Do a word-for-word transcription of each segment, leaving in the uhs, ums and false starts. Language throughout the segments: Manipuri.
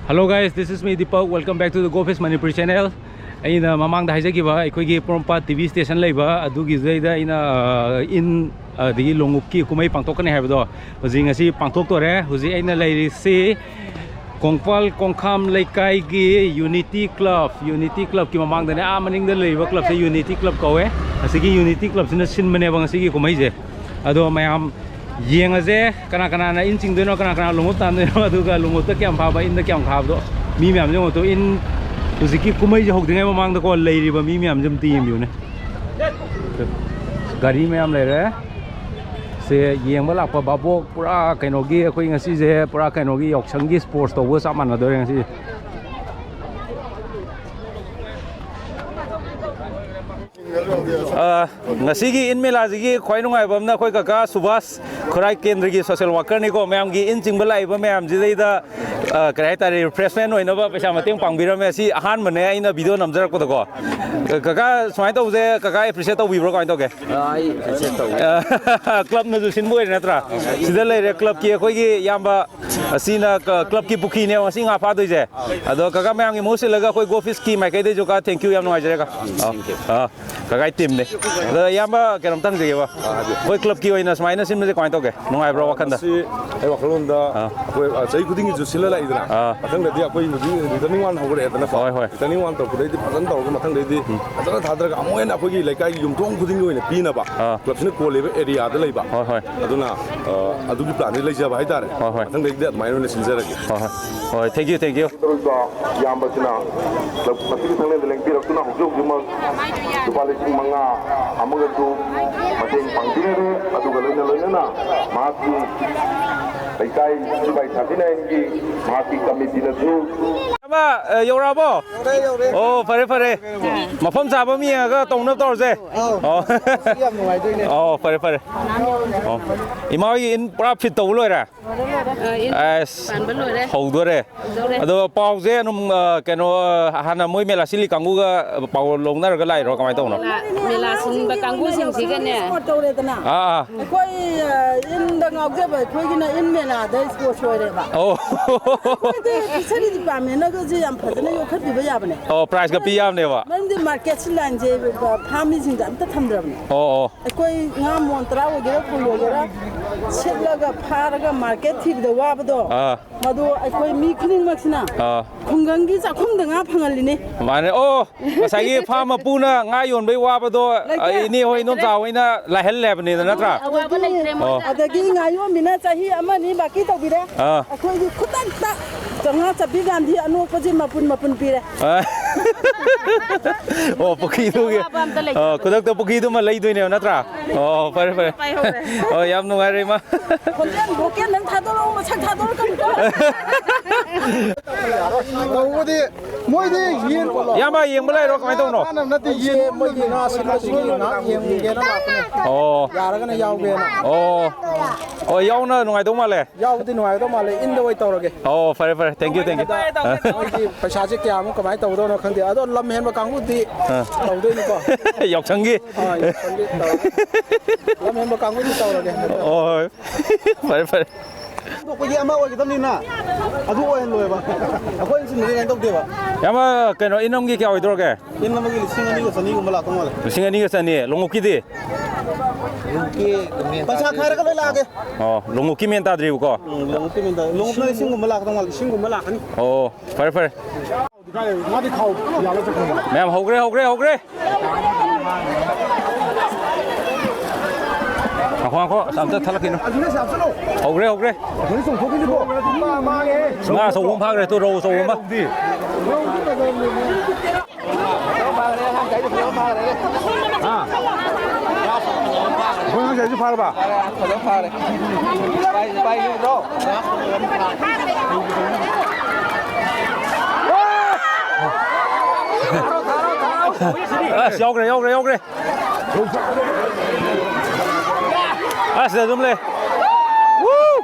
Hello guys, this is me Deepak. Welcome back to the Go Fish Manipur channel. ꯑꯩꯅ ꯃꯃꯥꯡꯗ ꯍꯥꯏꯖꯈꯤꯕ ꯑꯩꯈꯣꯏꯒꯤ ꯄꯣꯔꯣꯝꯄꯥꯠ ꯇꯤ ꯚꯤ ꯁ꯭ꯇꯦꯁꯟ ꯂꯩꯕ ꯑꯗꯨꯒꯤꯗꯩꯗ ꯑꯩꯅ, ꯑ, ꯏꯟ ꯑꯗꯒꯤ ꯂꯣꯡꯎꯞꯀꯤ ꯀꯨꯝꯍꯩ ꯄꯥꯡꯊꯣꯛꯀꯅꯤ ꯍꯥꯏꯕꯗꯣ ꯍꯧꯖꯤꯛ ꯉꯁꯤ ꯄꯥꯡꯊꯣꯛꯇꯣꯔꯦ꯫ ꯍꯧꯖꯤꯛ ꯑꯩꯅ ꯂꯩꯔꯤꯁꯤ ꯀꯣꯡꯄꯥꯜ ꯀꯣꯡꯈꯥꯝ ꯂꯩꯀꯥꯏꯒꯤ ꯌꯨꯅꯤꯇꯤ ꯀ꯭ꯂꯕ, ꯌꯨꯅꯤꯇꯤ ꯀ꯭ꯂꯕꯀꯤ ꯃꯃꯥꯡꯗꯅꯦ꯫ ꯑꯥ ꯃꯅꯤꯡꯗ ꯂꯩꯔꯤꯕ ꯀ꯭ꯂꯕꯁꯦ ꯌꯨꯅꯤꯇꯤ ꯀ꯭ꯂꯕ ꯀꯧꯋꯦ꯫ ꯑꯁꯤꯒꯤ ꯌꯨꯅꯤꯇꯤ ꯀ꯭ꯂꯕꯁꯤꯅ ꯁꯤꯟꯕꯅꯦꯕ ꯉꯁꯤꯒꯤ ꯀꯨꯝꯍꯩꯁꯦ꯫ ꯑꯗꯣ ꯃꯌꯥꯝ ꯌꯦꯡꯉꯁꯦ ꯀꯅꯥ ꯀꯅꯥꯅ ꯏꯟ ꯆꯤꯡꯗꯣꯏꯅꯣ, ꯀꯅꯥ ꯀꯅꯥ ꯂꯣꯡꯎꯞ ꯇꯥꯟꯗꯣꯏꯅꯣ, ꯑꯗꯨꯒ ꯂꯣꯡꯎꯞꯇ ꯀꯌꯥꯝ ꯐꯥꯕ, ꯏꯟꯗ ꯀꯌꯥꯝ ꯈꯥꯕꯗꯣ꯫ ꯃꯤ ꯃꯌꯥꯝꯁꯦ ꯌꯦꯡꯉꯣ ꯇꯨ, ꯏꯟ ꯍꯧꯖꯤꯛꯀꯤ ꯀꯨꯝꯍꯩꯁꯦ ꯍꯧꯗ꯭ꯔꯤꯉꯩ ꯃꯃꯥꯡꯗꯀꯣ ꯂꯩꯔꯤꯕ ꯃꯤ ꯃꯌꯥꯝꯁꯦ ꯑꯝꯇ ꯌꯦꯡꯕꯤꯌꯨꯅꯦ꯫ ꯒꯥꯔꯤ ꯃꯌꯥꯝ ꯂꯩꯔꯦ꯫ ꯁꯦ ꯌꯦꯡꯕ ꯂꯥꯛꯄ ꯚꯥꯕꯣꯛ ꯄꯨꯔꯥ ꯀꯩꯅꯣꯒꯤ, ꯑꯩꯈꯣꯏ ꯉꯁꯤꯁꯦ ꯄꯨꯔꯥ ꯀꯩꯅꯣꯒꯤ ꯌꯥꯎꯁꯪꯒꯤ ꯁ꯭ꯄꯣꯔꯠꯁ ꯇꯧꯕꯒ ꯆꯞ ꯃꯥꯟꯅꯗꯣꯔꯦ ꯉꯁꯤꯁꯦ꯫ ꯑ, ꯉꯁꯤꯒꯤ ꯏꯟ ꯃꯦꯂꯥꯁꯤꯒꯤ ꯈ꯭ꯋꯥꯏ ꯅꯨꯡꯉꯥꯏꯕ ꯑꯃꯅ ꯑꯩꯈꯣꯏ ꯀꯀꯥ ꯁꯨꯕꯥꯁ ꯈꯨꯔꯥꯏ ꯀꯦꯟꯗ꯭ꯔꯒꯤ ꯁꯣꯁꯦꯜ ꯋꯥꯀꯔꯅꯤꯀꯣ, ꯃꯌꯥꯝꯒꯤ ꯏꯟ ꯆꯤꯡꯕ ꯂꯥꯛꯏꯕ ꯃꯌꯥꯝꯁꯤꯗꯩꯗ, ꯑ, ꯀꯔꯤ ꯍꯥꯏꯇꯥꯔꯦ, ꯔꯤꯐ꯭ꯔꯦꯁꯃꯦꯟ ꯑꯣꯏꯅꯕ ꯄꯩꯁꯥ ꯃꯇꯦꯡ ꯄꯥꯡꯕꯤꯔꯝꯃꯦ꯫ ꯑꯁꯤ ꯑꯍꯥꯟꯕꯅꯦ ꯑꯩꯅ ꯚꯤꯗꯤꯑꯣ ꯅꯝꯖꯔꯛꯄꯗꯀꯣ꯫ ꯀꯀꯥ, ꯁꯨꯃꯥꯏꯅ ꯇꯧꯕꯁꯦ ꯀꯀꯥ ꯑꯦꯄ꯭ꯔꯤꯁꯤꯌꯦꯠ ꯇꯧꯕꯤꯕ꯭ꯔꯣ, ꯀꯃꯥꯏꯅ ꯇꯧꯒꯦ? ꯑ, ꯑꯩ ꯑꯦꯄ꯭ꯔꯤꯁꯤꯌꯦꯠ ꯇꯧꯋꯦ꯫ ꯀ꯭ꯂꯕꯅꯁꯨ ꯁꯤꯟꯕ ꯑꯣꯏꯔꯦ ꯅꯠꯇ꯭ꯔꯥ? ꯁꯤꯗ ꯂꯩꯔꯦ ꯀ꯭ꯂꯕꯀꯤ ꯑꯩꯈꯣꯏꯒꯤ ꯏꯌꯥꯝꯕ, ꯑꯁꯤꯅ ꯀ-, ꯀ꯭ꯂꯕꯀꯤ ꯄꯨꯈ꯭ꯔꯤꯅꯦꯕ ꯉꯁꯤ ꯉꯥ ꯐꯥꯗꯣꯏꯁꯦ꯫ ꯑꯗꯣ ꯀꯀꯥ ꯃꯌꯥꯝꯒꯤ ꯃꯍꯨꯠ ꯁꯤꯜꯂꯒ ꯑꯩꯈꯣꯏ ꯒꯣ ꯐꯤꯁꯀꯤ ꯃꯥꯏꯀꯩꯗꯩꯁꯨ ꯀꯀꯥ ꯊꯦꯡꯀ꯭ꯌꯨ ꯌꯥꯝ ꯅꯨꯡꯉꯥꯏꯖꯔꯦ ꯀꯀꯥ꯫ ꯑꯥ, ꯑꯥ, ꯀꯀꯥꯒꯤ ꯇꯤꯝꯅꯦ꯫ ꯑꯗꯣ ꯏꯌꯥꯝꯕ ꯀꯩꯅꯣꯝꯇ ꯍꯪꯖꯒꯦꯕ꯫ ꯑꯩꯈꯣꯏ ꯀ꯭ꯂꯕꯀꯤ ꯑꯣꯏꯅ ꯁꯨꯃꯥꯏꯅ ꯁꯤꯟꯕꯁꯦ ꯀꯃꯥꯏꯅ ꯇꯧꯒꯦ? ꯅꯨꯡꯉꯥꯏꯕ꯭ꯔꯣ ꯋꯥꯈꯟꯗ? ꯃꯁꯤ ꯑꯩ ꯋꯥꯈꯜꯂꯣꯟꯗ ꯑꯥ꯫ ꯑꯩꯈꯣꯏ, ꯑ, ꯆꯍꯤ ꯈꯨꯗꯤꯡꯒꯤꯁꯨ ꯁꯤꯜꯂ ꯂꯥꯛꯏꯗꯅ꯫ ꯑꯥ꯫ ꯃꯊꯪꯗꯗꯤ ꯑꯩꯈꯣꯏ ꯍꯧꯖꯤꯛ ꯔꯤꯇꯔꯅꯤꯡ ꯋꯥꯟ ꯍꯧꯒꯠꯂꯛꯑꯦꯗꯅꯀꯣ꯫ ꯍꯣꯏ, ꯍꯣꯏ꯫ ꯔꯤꯇꯔꯅꯤꯡ ꯋꯥꯟ ꯇꯧꯔꯛꯄꯗꯩꯗꯤ ꯐꯖꯅ ꯇꯧꯔꯒ ꯃꯊꯪꯗꯩꯗꯤ ꯐꯖꯅ ꯊꯥꯗꯔꯒ ꯑꯃꯨꯛ ꯍꯦꯟꯅ ꯑꯩꯈꯣꯏꯒꯤ ꯂꯩꯀꯥꯏꯒꯤ ꯌꯨꯝꯊꯣꯡ ꯈꯨꯗꯤꯡꯒꯤ ꯑꯣꯏꯅ ꯄꯤꯅꯕ ꯑꯥ꯫ ꯀ꯭ꯂꯕꯁꯤꯅ ꯀꯣꯜꯂꯤꯕ ꯑꯦꯔꯤꯌꯥꯗ ꯂꯩꯕ꯫ ꯍꯣꯏ, ꯍꯣꯏ꯫ ꯑꯗꯨꯅ, ꯑ, ꯑꯗꯨꯒꯤ ꯄ꯭ꯂꯥꯟꯗꯤ ꯂꯩꯖꯕ ꯍꯥꯏꯇꯥꯔꯦ꯫ ꯍꯣꯏ, ꯍꯣꯏ꯫ ꯃꯊꯪꯗꯩꯗꯤ ꯑꯗꯨꯃꯥꯏꯅ ꯑꯣꯏꯅ ꯁꯤꯟꯖꯔꯒꯦ꯫ ꯍꯣꯏ, ꯍꯣꯏ꯫ ꯍꯣꯏ, thank you, thank you꯫ ꯇꯧꯔꯤꯕ ꯏꯌꯥꯝꯕꯁꯤꯅ ꯀ꯭ꯂꯕ ꯃꯁꯤꯒꯤ ꯊꯥꯡꯂꯦꯟꯗ ꯂꯦꯡꯕꯤꯔꯛꯇꯨꯅ ꯍꯧꯖꯤꯛ ꯍꯧꯖꯤꯛꯃꯛ ꯂꯨꯄꯥ ꯂꯤꯁꯤꯡ ꯃꯉꯥ ꯑꯃꯒꯁꯨ ꯃꯇꯦꯡ ꯄꯥꯡꯕꯤꯔꯦ꯫ ꯑꯗꯨꯒ ꯂꯣꯏꯅ ꯂꯣꯏꯅꯅ ꯃꯍꯥꯛꯀꯤ ꯂꯩꯀꯥꯏ ꯁꯤꯕꯥꯏ ꯊꯥꯔꯇꯤ ꯅꯥꯏꯟꯒꯤ ꯃꯍꯥꯛꯀꯤ ꯀꯃꯤꯇꯤꯅꯁꯨ ꯑꯃ, ꯑ, ꯌꯧꯔꯛꯑꯕꯣ? ꯌꯧꯔꯦ, ꯌꯧꯔꯦ꯫ ꯑꯣ, ꯐꯔꯦ, ꯐꯔꯦ꯫ ꯃꯐꯝ ꯆꯥꯕ ꯑꯃ ꯌꯦꯡꯉꯒ ꯇꯧꯅꯕ ꯇꯧꯔꯁꯦ꯫ ꯑꯧ꯫ ꯑꯣ꯫ ꯌꯥꯝ ꯅꯨꯡꯉꯥꯏꯗꯣꯏꯅꯦ꯫ ꯑꯣ, ꯐꯔꯦ, ꯐꯔꯦ꯫ ꯑꯣ꯫ ꯏꯃꯥ ꯍꯣꯏꯒꯤ ꯏꯟ ꯄꯨꯔꯥ ꯐꯤꯠ ꯇꯧꯕ ꯂꯣꯏꯔꯦ? ꯑ, ꯏꯟ ꯑꯁ, ꯄꯥꯟꯕ ꯂꯣꯏꯔꯦ꯫ ꯍꯧꯗꯣꯔꯦ꯫ ꯍꯧꯗꯣꯔꯦ꯫ ꯑꯗꯣ ꯄꯥꯎꯁꯦ ꯑꯗꯨꯝ, ꯑ, ꯀꯩꯅꯣ, ꯑ, ꯍꯥꯟꯅ ꯃꯣꯏ ꯃꯦꯂꯥ ꯁꯤꯜꯂꯤ ꯀꯥꯡꯕꯨꯒ ꯄꯥꯎ ꯂꯧꯅꯔꯒ ꯂꯥꯛꯏꯔꯣ? ꯀꯃꯥꯏꯅ ꯇꯧꯕꯅꯣ? ꯃꯦꯂꯥ, ꯃꯦꯂꯥ ꯁꯤꯟꯕ ꯀꯥꯡꯕꯨꯁꯤꯡꯁꯤꯒꯅꯦ꯫ ꯁꯄꯣꯔꯠ ꯇꯧꯔꯦꯗꯅ꯫ ꯑꯥ, ꯑꯥ꯫ ꯑꯩꯈꯣꯏ, ꯑ, ꯏꯟꯗ ꯉꯥꯎꯖꯕ ꯑꯩꯈꯣꯏꯒꯤꯅ ꯏꯟ ꯃꯦꯂꯥꯗ ꯁꯄꯣꯔꯠꯁ ꯑꯣꯏꯔꯦꯕ꯫ ꯑꯣ꯫ ꯑꯩꯈꯣꯏꯗꯤ ꯐꯤꯁꯔꯤ ꯗꯤꯄꯥꯔꯠꯃꯦꯟꯅꯒꯁꯨ ꯌꯥꯝ ꯐꯖꯅ ꯌꯣꯛꯈꯠꯄꯤꯕ ꯌꯥꯕꯅꯦ꯫ ꯑꯣ, ꯄ꯭ꯔꯥꯏꯖꯀ ꯄꯤ ꯌꯥꯕꯅꯦꯕ? ꯃꯔꯝꯗꯤ ꯃꯥꯔꯀꯦꯠꯁꯤ ꯂꯥꯏꯟꯁꯦ, ꯑ, ꯐꯥꯝ ꯃꯤꯁꯤꯡꯗ ꯑꯝꯇ ꯊꯝꯗ꯭ꯔꯕꯅꯦ꯫ ꯑꯣ, ꯑꯣ꯫ ꯑꯩꯈꯣꯏ ꯉꯥ ꯃꯣꯟ ꯇꯔꯥ ꯑꯣꯏꯒꯦꯔꯥ, ꯀꯨꯟ ꯑꯣꯏꯒꯦꯔꯥ, ꯁꯤꯠꯂꯒ, ꯐꯥꯔꯒ, ꯃꯥꯔꯀꯦꯠ ꯊꯤꯕꯗ ꯋꯥꯕꯗꯣ, ꯑꯥ꯫ ꯃꯗꯨ ꯑꯩꯈꯣꯏ ꯃꯤ ꯈꯨꯗꯤꯡꯃꯛꯁꯤꯅ ꯑꯥ꯫ ꯈꯨꯡꯒꯪꯒꯤ ꯆꯥꯛꯈꯨꯝꯗ ꯉꯥ ꯐꯪꯍꯜꯂꯤꯅꯦ꯫ ꯃꯥꯅꯦ꯫ ꯑꯣ, ꯉꯁꯥꯏꯒꯤ ꯐꯥꯔꯝ ꯃꯄꯨꯅ ꯉꯥ ꯌꯣꯟꯕꯩ ꯋꯥꯕꯗꯣ, ꯂꯩꯇ꯭ꯔꯦ꯫ ꯏꯅꯦ ꯍꯣꯏ, ꯏꯗꯣꯝꯆꯥ ꯍꯣꯏꯅ ꯂꯥꯏꯍꯜꯂꯦ ꯍꯥꯏꯕꯅꯤꯗ, ꯅꯠꯇ꯭ꯔꯥ? ꯑꯋꯥꯕ ꯂꯩꯇ꯭ꯔꯦ ꯑꯣ꯫ ꯃꯣꯏꯗ꯫ ꯑꯗꯒꯤ ꯉꯥ ꯌꯣꯟꯕꯤꯅ ꯆꯍꯤ ꯑꯃ ꯑꯅꯤ ꯕꯥꯀꯤ ꯇꯧꯕꯤꯔꯦ꯫ ꯑꯥ꯫ ꯑꯩꯈꯣꯏꯒꯤ ꯈꯨꯗꯛꯇ ꯆꯥꯝꯃꯉꯥ ꯆꯥꯄꯤ ꯒꯥꯟꯙꯤ ꯑꯅꯣꯛꯄꯁꯦ ꯃꯄꯨꯟ ꯃꯄꯨꯟ ꯄꯤꯔꯦ꯫ ꯑꯥ꯫ ꯑꯣ, ꯄꯨꯈ꯭ꯔꯤꯗꯨꯒꯤ꯫ ꯑꯋꯥꯕ ꯑꯝꯇ ꯂꯩꯇꯦ꯫ ꯑꯣ, ꯈꯨꯗꯛꯇ ꯄꯨꯈ꯭ꯔꯤꯗꯨꯃ ꯂꯩꯗꯣꯏꯅꯦꯕ, ꯅꯠꯇ꯭ꯔꯥ? ꯑꯣ, ꯐꯔꯦ, ꯐꯔꯦ꯫ ꯄꯥꯏꯍꯧꯔꯦ꯫ ꯑꯣ, ꯌꯥꯝ ꯅꯨꯡꯉꯥꯏꯔꯦ, ꯏꯃꯥ꯫ ꯈꯣꯟꯖꯦꯜ ꯚꯣꯀꯦꯜ ꯅꯪ ꯊꯥꯗꯣꯔꯛꯑꯣ, ꯃꯁꯛ ꯊꯥꯗꯣꯔꯛꯀꯅꯨꯀꯣ꯫ ꯇꯧꯕꯗꯤ ꯃꯣꯏꯗꯤ ꯌꯦꯟ ꯏꯌꯥꯝꯕ, ꯌꯦꯡꯕ ꯂꯥꯛꯏꯔꯣ? ꯀꯃꯥꯏꯅ ꯇꯧꯕꯅꯣ? ꯃꯥꯅ ꯅꯠꯇꯦ, ꯌꯦꯟ꯫ ꯃꯣꯏꯒꯤ ꯉꯥ ꯁꯤꯠꯄꯁꯤꯒꯤ ꯉꯥꯏꯍꯥꯛ ꯌꯦꯡꯒꯦꯅ ꯂꯥꯛꯄꯅꯦ꯫ ꯑꯣ꯫ ꯌꯥꯔꯒꯅ ꯌꯥꯎꯒꯦꯅ꯫ ꯑꯣ꯫ ꯑꯣ, ꯌꯥꯎꯅ ꯅꯨꯡꯉꯥꯏꯗꯧ ꯃꯥꯜꯂꯦ꯫ ꯌꯥꯎꯕꯗꯤ ꯅꯨꯡꯉꯥꯏꯒꯗꯧ ꯃꯥꯜꯂꯦ, ꯏꯟꯗ ꯑꯣꯏ ꯇꯧꯔꯒꯦ꯫ ꯑꯣ, ꯐꯔꯦ, ꯐꯔꯦ꯫ Thank you, thank you. ꯃꯣꯏꯒꯤ ꯄꯩꯁꯥꯁꯦ ꯀꯌꯥꯃꯨꯛ ꯀꯃꯥꯏꯅ ꯇꯧꯒꯗꯧꯅꯣ ꯈꯪꯗꯦ꯫ ꯑꯗꯣ ꯂꯝ ꯍꯦꯟꯕ ꯀꯥꯡꯕꯨꯗꯤ ꯑꯥ꯫ ꯇꯧꯗꯣꯏꯅꯤꯀꯣ꯫ ꯌꯥꯎꯁꯪꯒꯤ꯫ ꯑꯥ, ꯌꯥꯎꯁꯪꯒꯤ ꯇꯧꯔꯒꯦ꯫ ꯂꯝ ꯍꯦꯟꯕ ꯀꯥꯡꯕꯨꯗꯤ ꯇꯧꯔꯒꯦ ꯍꯟꯗꯛꯇ꯫ ꯑꯣ, ꯍꯣꯏ꯫ ꯐꯔꯦ, ꯐꯔꯦ꯫ ꯑꯩꯈꯣꯏꯒꯤ ꯑꯃ ꯑꯣꯏꯒꯗꯕꯅꯤꯅ ꯑꯗꯨ ꯑꯣꯏꯍꯜꯂꯣꯏꯕ꯫ ꯑꯩꯈꯣꯏꯅ ꯁꯤꯟꯕꯗꯤ ꯑꯗꯨꯃꯥꯏꯅ ꯇꯧꯗꯦꯕ꯫ ꯌꯥꯝ, ꯀꯩꯅꯣ, ꯏꯟ ꯑꯃꯒꯤ ꯀꯌꯥ ꯑꯣꯏꯗꯧꯔꯒꯦ? ꯏꯟ ꯑꯃꯒꯤ ꯂꯤꯁꯤꯡ ꯑꯅꯤꯒ ꯆꯅꯤꯒꯨꯝꯕ ꯂꯥꯛꯇꯧ ꯃꯥꯜꯂꯦ꯫ ꯂꯤꯁꯤꯡ ꯑꯅꯤꯒ ꯆꯅꯤ꯫ ꯂꯣꯡꯎꯞꯀꯤꯗꯤ? ꯄꯩꯁꯥ ꯈꯥꯏꯔꯒ ꯂꯣꯏ ꯂꯥꯛꯑꯒꯦ꯫ ꯑꯣ, ꯂꯣꯡꯎꯞꯀꯤ ꯃꯦꯟ ꯇꯥꯗ꯭ꯔꯤꯕꯀꯣ? ꯎꯝ, ꯂꯣꯡꯎꯞꯀꯤ ꯃꯦꯟ ꯇꯥꯗ꯭ꯔꯤ꯫ ꯂꯣꯡꯎꯞꯅ ꯂꯤꯁꯤꯡꯒꯨꯝꯕ ꯂꯥꯛꯀꯗꯧ ꯃꯥꯜꯂꯦ꯫ ꯂꯤꯁꯤꯡꯒꯨꯝꯕ ꯂꯥꯛꯀꯅꯤ꯫ ꯑꯣ, ꯐꯔꯦ, ꯐꯔꯦ꯫ ꯃꯥꯗꯤ ꯈꯥꯎ ꯌꯥꯜꯂ ꯆꯠꯈ꯭ꯔꯦ꯫ ꯃꯌꯥꯝ ꯍꯧꯈ꯭ꯔꯦ, ꯍꯧꯈ꯭ꯔꯦ, ꯍꯧꯈ꯭ꯔꯦ꯫ ꯉꯥꯏꯈꯣ, ꯉꯥꯏꯈꯣ, ꯑꯝꯇ ꯊꯠꯂꯛꯈꯤꯅꯨ꯫ ꯑꯗꯨꯅ ꯁꯤ ꯍꯥꯞꯆꯜꯂꯣ꯫ ꯍꯧꯈ꯭ꯔꯦ, ꯍꯧꯈ꯭ꯔꯦ꯫ ꯑꯗꯨꯅ ꯆꯣꯡꯊꯣꯛꯈꯤꯅꯤꯀꯣ꯫ ꯃꯥ ꯃꯥꯡꯉꯦ꯫ ꯉꯥ ꯑꯆꯧꯕ ꯑꯃ ꯐꯥꯈ꯭ꯔꯦ, ꯇꯨ ꯔꯧ ꯑꯆꯧꯕ ꯑꯃ꯫ ꯔꯧꯗꯤ ꯐꯖꯕꯅꯦ꯫ ꯍꯥ? ꯑꯩꯈꯣꯏ ꯉꯥ ꯉꯁꯥꯏꯁꯨ ꯐꯥꯔꯕ? ꯐꯖꯅ ꯐꯥꯔꯦ꯫ ꯄꯥꯏ-, ꯄꯥꯏ ꯎꯗ꯭ꯔꯣ? ꯑꯁ, ꯌꯥꯎꯈ꯭ꯔꯦ, ꯌꯥꯎꯈ꯭ꯔꯦ, ꯌꯥꯎꯈ꯭ꯔꯦ꯫ ꯑꯁ, ꯁꯤꯗ ꯑꯗꯨꯝ ꯂꯩ꯫ Woo!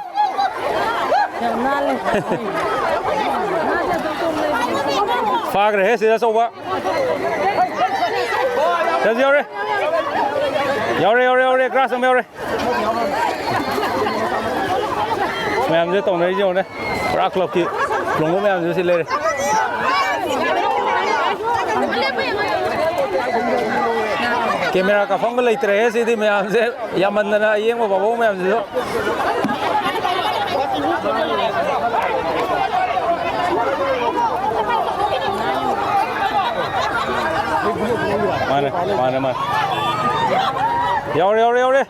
ꯐꯥꯈ꯭ꯔꯦꯍꯦ, ꯁꯤꯗ ꯑꯆꯧꯕ꯫ ꯁꯤꯗꯁꯨ ꯌꯥꯎꯔꯦ꯫ ꯌꯥꯎꯔꯦ, ꯌꯥꯎꯔꯦ, ꯌꯥꯎꯔꯦ꯫ Grass ꯑꯃ ꯌꯥꯎꯔꯦ꯫ ꯃꯌꯥꯝꯁꯦ ꯇꯧꯅꯔꯤꯁꯦ ꯌꯦꯡꯉꯨꯅꯦ꯫ ꯄꯨꯔꯥ clubꯀꯤ ꯂꯣꯡꯕ ꯃꯌꯥꯝꯁꯦ ꯁꯤ ꯂꯩꯔꯦ꯫ Camera ꯀꯥꯞꯐꯝꯒ ꯂꯩꯇ꯭ꯔꯦꯍꯦ ꯁꯤꯗꯤ, ꯃꯌꯥꯝꯁꯦ ꯌꯥꯝꯃꯟꯗꯅ, ꯑꯌꯦꯡꯕ ꯕꯥꯕꯣꯛ ꯃꯌꯥꯝꯁꯤꯁꯨ꯫ ꯃꯥꯅꯦ, ꯃꯥꯅꯦ, ꯃꯥꯅꯦ꯫ ꯌꯥꯎꯔꯦ, ꯌꯥꯎꯔꯦ, ꯌꯥꯎꯔꯦ꯫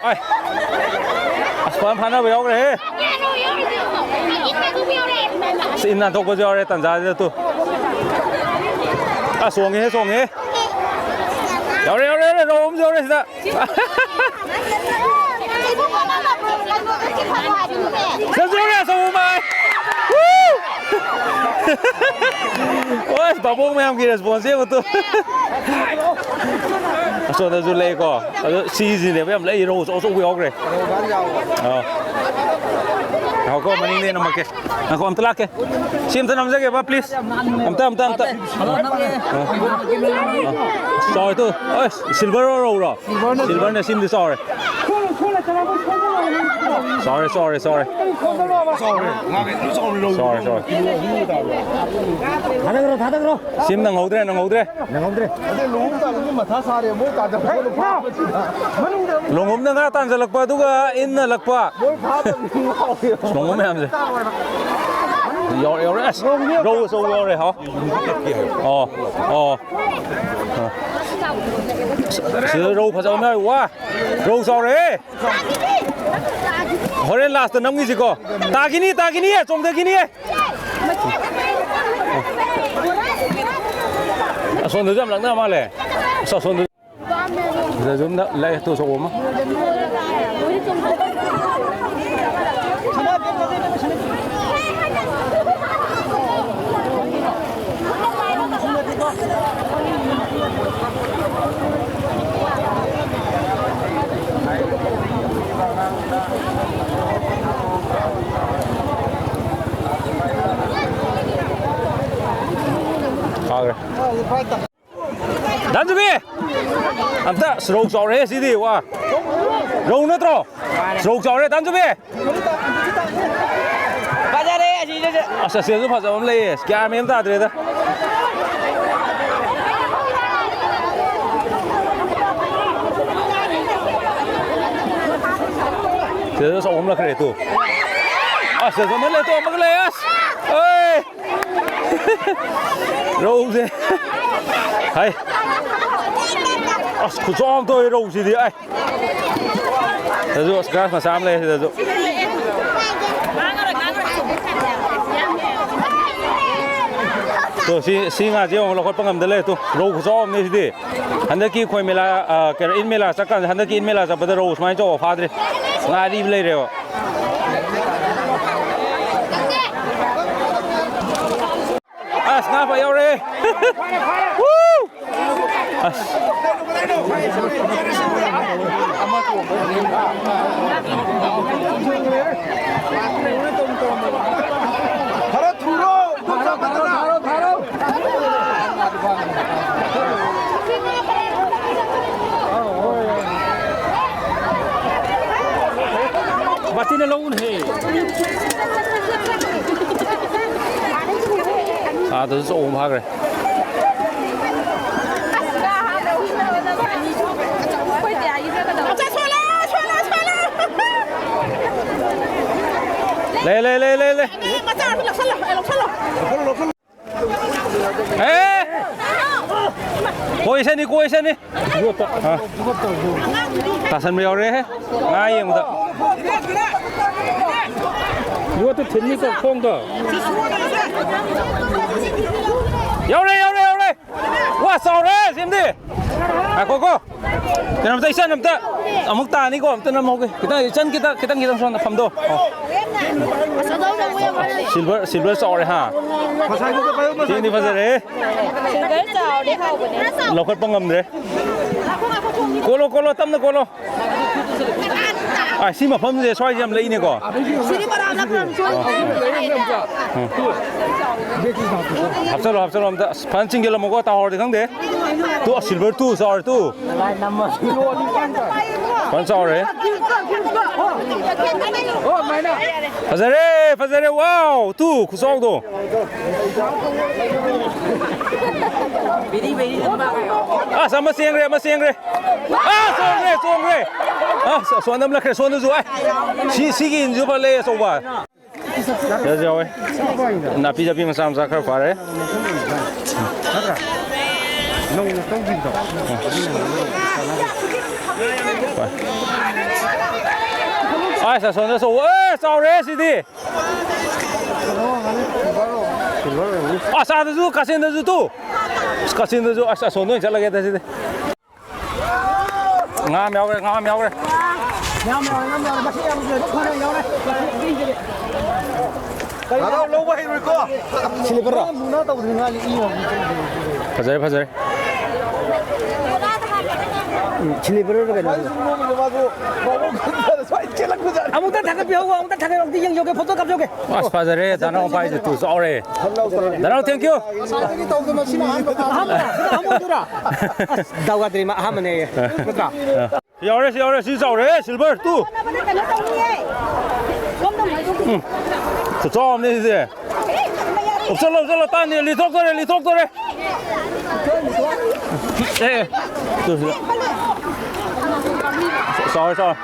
ꯑꯥꯏ꯫ ꯑꯁ, ꯐꯖꯅ ꯐꯥꯅꯕ ꯌꯥꯎꯈ꯭ꯔꯦꯍꯦ꯫ ꯑꯁ, ꯏꯟ ꯅꯥꯟꯊꯣꯛꯄꯁꯨ ꯌꯥꯎꯔꯦ ꯇꯟꯖꯥꯁꯤꯗ ꯇꯨ꯫ ꯑꯁ, ꯆꯣꯡꯉꯦꯍꯦ, ꯆꯣꯡꯉꯦꯍꯦ꯫ ꯌꯥꯎꯔꯦ, ꯌꯥꯎꯔꯦ, ꯌꯥꯎꯔꯦ, ꯔꯧ ꯑꯃꯁꯨ ꯌꯥꯎꯔꯦ ꯁꯤꯗ꯫ ꯁꯤꯗꯁꯨ ꯌꯥꯎꯔꯦ, ꯑꯆꯧꯕ ꯑꯃ꯫ Woo! ꯑꯁ, ꯕꯥꯕꯣꯛ ꯃꯌꯥꯝꯒꯤ response ꯌꯦꯡꯉꯨ ꯇꯨ꯫ ꯑꯁꯣꯝꯗꯁꯨ ꯂꯩꯀꯣ꯫ ꯑꯗꯣ ꯁꯤꯁꯤꯅꯦꯕ ꯌꯥꯝ ꯂꯩ, ꯔꯧ ꯑꯆꯧ ꯑꯆꯧꯕ ꯌꯥꯎꯈ꯭ꯔꯦ꯫ ꯑꯥ꯫ ꯉꯥꯏꯈꯣꯀꯣ, ꯃꯅꯤꯡꯗ ꯅꯝꯃꯛꯀꯦ꯫ ꯉꯥꯏꯈꯣ, ꯑꯝꯇ ꯂꯥꯛꯀꯦ꯫ ꯁꯤ ꯑꯝꯇ ꯅꯝꯖꯒꯦꯕ, please꯫ ꯑꯝꯇ, ꯑꯝꯇ, ꯑꯝꯇ꯫ ꯑꯥ꯫ ꯆꯥꯎꯔꯦ ꯇꯨ꯫ ꯑꯁ, silver ꯔꯣ, ꯔꯧꯔꯣ? Silverꯅꯦ, ꯁꯤꯝꯗꯤ ꯆꯥꯎꯔꯦ꯫ ꯆꯥꯎꯔꯦ, ꯆꯥꯎꯔꯦ, ꯆꯥꯎꯔꯦ꯫ ꯆꯥꯎꯔꯦ, ꯆꯥꯎꯔꯦ꯫ ꯊꯥꯗꯈ꯭ꯔꯣ, ꯊꯥꯗꯈ꯭ꯔꯣ꯫ ꯁꯤꯝ ꯅꯪꯍꯧꯗ꯭ꯔꯦ, ꯅꯪꯍꯧꯗ꯭ꯔꯦ꯫ ꯅꯪꯍꯧꯗ꯭ꯔꯦ꯫ ꯑꯗꯨ ꯂꯨꯍꯣꯡ ꯇꯥꯕꯒꯤ ꯃꯊꯥ ꯁꯥꯔꯦ, ꯃꯣꯏ ꯇꯥꯗꯕ ꯐꯥꯕꯁꯤꯗ꯫ ꯂꯣꯡꯉꯝꯅ ꯉꯥ ꯇꯥꯟꯁꯤꯜꯂꯛꯄ, ꯑꯗꯨꯒ ꯏꯟ ꯍꯜꯂꯛꯄ꯫ ꯃꯣꯏ ꯐꯥꯗꯕꯅꯤ ꯉꯥꯎꯔꯦ꯫ ꯂꯣꯡꯉꯝ ꯃꯌꯥꯝꯁꯦ꯫ ꯌꯥꯎꯔꯦ, ꯌꯥꯎꯔꯦ꯫ ꯑꯁ, ꯔꯧ ꯑꯆꯧꯕ ꯌꯥꯎꯔꯦ, ꯍꯥꯎ꯫ ꯑꯣ, ꯑꯣ꯫ ꯑ꯫ ꯁꯤꯗ ꯔꯧ ꯐꯖꯕ ꯑꯃ ꯌꯥꯎꯔꯦ꯫ ꯋꯥ, ꯔꯧ ꯆꯥꯎꯔꯦꯍꯦ꯫ ꯍꯣꯔꯦꯟ lastꯇ ꯅꯝꯈꯤꯁꯤꯀꯣ꯫ ꯇꯥꯈꯤꯅꯤ, ꯇꯥꯈꯤꯅꯤ, ꯆꯣꯡꯊꯈꯤꯅꯤ꯫ ꯑꯁꯣꯝꯗꯁꯨ ꯌꯥꯝ ꯂꯥꯛꯅ ꯃꯥꯜꯂꯦ꯫ ꯑꯁ, ꯑꯁꯣꯝꯗ꯫ ꯁꯤꯗꯁꯨ ꯑꯃ ꯂꯥꯛꯑꯦ, ꯇꯨ ꯑꯆꯧꯕ ꯑꯃ꯫ ꯗꯥꯟꯖꯨꯕꯤ! ꯑꯝꯇ ꯁ꯭ꯔꯧ ꯆꯥꯎꯔꯦ ꯁꯤꯗꯤ, ꯋꯥ꯫ ꯔꯧ ꯅꯠꯇ꯭ꯔꯣ? ꯁ꯭ꯔꯧ ꯆꯥꯎꯔꯦ, ꯗꯥꯟꯖꯨꯕꯤ! ꯐꯖꯔꯦ ꯑꯁꯤꯗꯁꯨ꯫ ꯑꯁ, ꯑꯁꯤꯗꯁꯨ ꯐꯖꯕ ꯑꯃ ꯂꯩꯌꯦ꯫ ꯑꯁ, ꯒ꯭ꯌꯥꯟ ꯃꯦꯟ ꯑꯃ ꯇꯥꯗ꯭ꯔꯦꯗ꯫ ꯁꯤꯗꯁꯨ ꯑꯆꯧꯕ ꯑꯃ ꯂꯥꯛꯈ꯭ꯔꯦ, ꯇꯨ꯫ ꯑꯁ, ꯁꯤꯗꯁꯨ ꯑꯃ ꯂꯩ, ꯇꯨ, ꯑꯃꯒ ꯂꯩ, ꯑꯁ! ꯑꯩ! ꯔꯧꯁꯦ꯫ ꯍꯥꯏ꯫ ꯑꯁ, ꯈꯨꯆꯥꯎ ꯑꯃ ꯇꯧꯋꯦ ꯔꯧꯁꯤꯗꯤ, ꯑꯩ꯫ ꯁꯤꯗꯁꯨ ꯑꯁ ꯒ꯭ꯔꯥꯁ ꯃꯆꯥ ꯑꯃ ꯂꯩ ꯁꯤꯗꯁꯨ꯫ ꯇꯣ, ꯁꯤ, ꯁꯤ ꯉꯥꯁꯦ ꯌꯦꯡꯉꯣ, ꯂꯧꯈꯠꯄ ꯉꯝꯗ ꯂꯩꯔꯦ꯫ ꯇꯨ, ꯔꯧ ꯈꯨꯆꯥꯎ ꯑꯃꯅꯦ ꯁꯤꯗꯤ꯫ ꯍꯟꯗꯛꯀꯤ ꯈꯣꯏ ꯃꯦꯂꯥ, ꯑ, ꯀꯩꯅꯣ, ꯏꯟ ꯃꯦꯂꯥ ꯆꯠꯀꯥꯟꯗ, ꯍꯟꯗꯛꯀꯤ ꯏꯟ ꯃꯦꯂꯥ ꯆꯠꯄꯗ ꯔꯧ ꯁꯨꯃꯥꯏꯅ ꯆꯥꯎꯕ ꯐꯥꯗ꯭ꯔꯤ꯫ ꯉꯥ ꯑꯔꯤꯕ ꯂꯩꯔꯦꯕ꯫ ꯑꯁ, ꯉꯥ ꯐꯥ ꯌꯧꯔꯦ꯫ ꯋꯨ! ꯑꯁ꯫ ꯈꯔ ꯊꯨꯔꯣ! ꯊꯥꯔꯣ, ꯊꯥꯔꯣ, ꯊꯥꯔꯣ, ꯊꯥꯔꯣ! ꯕꯥꯇꯤꯟꯅ ꯂꯧꯅꯍꯦ꯫ ꯑꯥꯗꯁꯨ ꯑꯆꯧꯕ ꯑꯃ ꯐꯥꯈ꯭ꯔꯦ꯫ ꯂꯩ, ꯂꯩ, ꯂꯩ, ꯂꯩ, ꯂꯩ꯫ ꯃꯆꯥ ꯑꯃ ꯂꯧꯁꯜꯂꯣ, ꯑꯦ, ꯂꯧꯁꯜꯂꯣ꯫ ꯑꯦ! ꯀꯣꯏꯁꯅꯤ, ꯀꯣꯏꯁꯅꯤ꯫ ꯑꯥ꯫ ꯇꯥꯁꯟꯕ ꯌꯥꯎꯔꯦꯍꯦ꯫ ꯉꯥ ꯌꯦꯡꯕꯗ꯫ ꯌꯣꯠꯇꯨ ꯊꯤꯟꯅꯤꯀꯣ, ꯈꯣꯡꯗꯣ꯫ ꯌꯥꯎꯔꯦ, ꯌꯥꯎꯔꯦ, ꯌꯥꯎꯔꯦ꯫ ꯋꯥ, ꯆꯥꯎꯔꯦ, ꯁꯤꯝꯗꯤ꯫ ꯉꯥꯏꯈꯣꯀꯣ꯫ ꯀꯩꯅꯣꯝꯇ, ꯏꯆꯟ ꯑꯝꯇ ꯑꯃꯨꯛ ꯇꯥꯅꯤꯀꯣ, ꯑꯝꯇ ꯅꯝꯍꯧꯒꯦ꯫ ꯈꯤꯇꯪ, ꯏꯆꯟ, ꯈꯤꯇꯪ, ꯈꯤꯇꯪ, ꯈꯤꯇꯪ ꯁꯣꯝꯗ ꯐꯝꯗꯣ꯫ ꯑꯣ꯫ ꯁꯤꯜꯚꯔ, ꯁꯤꯜꯚꯔ ꯆꯥꯎꯔꯦ, ꯍꯥ? ꯁꯤꯗꯤ ꯐꯖꯔꯦ꯫ ꯁꯤꯜꯚꯔ ꯆꯥꯎꯔꯗꯤ ꯍꯥꯎꯕꯅꯦ꯫ ꯂꯧꯈꯠꯄ ꯉꯝꯗ꯭ꯔꯦ꯫ ꯀꯣꯜꯂꯣ, ꯀꯣꯜꯂꯣ, ꯇꯞꯅ ꯀꯣꯜꯂꯣ꯫ ꯑꯥ, ꯁꯤ ꯃꯐꯝꯁꯦ ꯁ꯭ꯋꯥꯏꯁꯦ ꯌꯥꯝ ꯂꯩꯅꯦꯀꯣ꯫ ꯁꯤꯗꯤ ꯕꯔꯥ ꯅꯠꯇ꯭ꯔꯣ? ꯍꯥꯞꯆꯜꯂꯣ, ꯍꯥꯞꯆꯜꯂꯣ ꯑꯝꯇ꯫ ꯑꯁ, ꯐꯖꯅ ꯆꯤꯡꯁꯤꯜꯂꯝꯃꯣꯀꯣ, ꯇꯥꯍꯧꯔꯗꯤ ꯈꯪꯗꯦ꯫ ꯇꯨ, ꯑꯁ, silver ꯇꯨ, ꯆꯥꯎꯔꯦ ꯇꯨ꯫ ꯐꯖꯅ ꯆꯥꯎꯔꯦ꯫ ꯐꯖꯔꯦ, ꯐꯖꯔꯦ, wow, ꯇꯨ, ꯈꯨꯆꯥꯎꯗꯣ꯫ ꯑꯁ, ꯑꯃ ꯆꯦꯟꯈ꯭ꯔꯦ, ꯑꯃ ꯆꯦꯟꯈ꯭ꯔꯦ꯫ ꯑꯁ, ꯆꯣꯡꯈ꯭ꯔꯦ, ꯆꯣꯡꯈ꯭ꯔꯦ꯫ ꯑꯁ, ꯑꯁꯣꯝꯗ ꯑꯃ ꯂꯛꯈ꯭ꯔꯦ, ꯁꯣꯝꯗꯁꯨ꯫ ꯑꯥꯏ, ꯁꯤ, ꯁꯤꯒꯤ ꯏꯟꯁꯨ ꯐ ꯂꯩ ꯑꯆꯧꯕ꯫ ꯌꯥꯎꯁꯨ ꯌꯥꯎꯋꯦ꯫ ꯅꯥꯄꯤ ꯆꯥꯕꯤ ꯃꯆꯥ ꯃꯆꯥ ꯈꯔ ꯐꯥꯔꯦ꯫ ꯑꯁ, ꯑꯁꯣꯝꯗ ꯑꯆꯧꯕ꯫ ꯑꯦ, ꯆꯥꯎꯔꯦ ꯁꯤꯗꯤ꯫ ꯑꯁ, ꯑꯥꯗꯁꯨ, ꯀꯥꯆꯤꯟꯗꯁꯨ ꯇꯨ꯫ ꯑꯁ, ꯀꯥꯆꯤꯟꯗꯁꯨ, ꯑꯁ, ꯑꯁꯣꯝꯗ ꯑꯣꯏꯅ ꯆꯠꯂꯒꯦꯗ ꯁꯤꯗꯤ꯫ ꯉꯥ ꯑꯃ ꯌꯥꯎꯈ꯭ꯔꯦ, ꯉꯥ ꯑꯃ ꯌꯥꯎꯈ꯭ꯔꯦ꯫ ꯌꯥꯝ ꯌꯥꯎꯔꯦ, ꯌꯥꯝ ꯌꯥꯎꯔꯦ꯫ ꯃꯁꯤ ꯌꯥꯝ ꯌꯥꯎꯔꯦ꯫ ꯀꯩꯅꯣ? ꯂꯧꯕ ꯍꯩꯔꯣꯏꯀꯣ꯫ ꯁꯤꯂꯤꯕꯔꯔꯣ? ꯃꯨꯛꯅ ꯇꯧꯗ꯭ꯔꯤ ꯃꯥꯜꯂꯤ, ꯏ ꯌꯥꯝ ꯐꯖꯔꯦ, ꯐꯖꯔꯦ꯫ ꯎꯝ, ꯁꯤꯂꯤꯕꯔꯔꯣ ꯀꯩꯅꯣ? ꯁꯨꯝ ꯅꯣꯡꯃꯗ ꯃꯥꯁꯨ ꯃꯑꯣꯡ ꯈꯪꯗꯅ ꯁ꯭ꯋꯥꯏ ꯆꯦꯜꯂꯛꯄꯖꯥꯠꯅꯤ꯫ ꯑꯃꯨꯛꯇ ꯊꯥꯒꯠꯄꯤꯍꯧꯕ, ꯑꯃꯨꯛꯇ ꯊꯥꯒꯠꯂꯛꯇꯦ, ꯌꯦꯡꯖꯧꯒꯦ, ꯐꯣꯇꯣ ꯀꯥꯞꯆꯧꯒꯦ꯫ ꯑꯁ, ꯐꯖꯔꯦ, ꯗꯥ ꯅꯥꯎ ꯄꯥꯏꯁꯦ ꯇꯨ ꯆꯥꯎꯔꯦ꯫ ꯗꯥ ꯅꯥꯎ, thank you꯫ ꯉꯁꯥꯏꯗꯒꯤ ꯇꯧꯗꯅ ꯁꯤꯅ ꯑꯍꯥꯟꯕ ꯇꯥꯔꯦ꯫ ꯑꯍꯥꯟꯕ, ꯑꯍꯥꯟꯕ ꯑꯣꯏꯗꯣꯏꯔꯥ? ꯑꯁ, ꯗꯥꯎ ꯌꯥꯗ꯭ꯔꯦ, ꯃꯥ ꯑꯍꯥꯟꯕꯅꯦꯌꯦ꯫ ꯅꯠꯇ꯭ꯔꯥ? ꯌꯥꯎꯔꯦ, ꯁꯤ ꯌꯥꯎꯔꯦ, ꯁꯤ ꯆꯥꯎꯔꯦ, silver ꯇꯨ꯫ ꯎꯝ, ꯈꯨꯆꯥꯎ ꯑꯃꯅꯤ ꯁꯤꯗꯤ꯫ ꯎꯞꯁꯜꯂꯣ, ꯎꯞꯁꯜꯂꯣ, ꯇꯥꯅꯤ, ꯂꯤꯊꯣꯛꯇꯣꯔꯦ, ꯂꯤꯊꯣꯛꯇꯣꯔꯦ꯫ ꯑꯦ, ꯑꯦ, ꯇꯨ ꯁꯤꯗ꯫ ꯆꯥꯎꯔꯦ, ꯆꯥꯎꯔꯦ꯫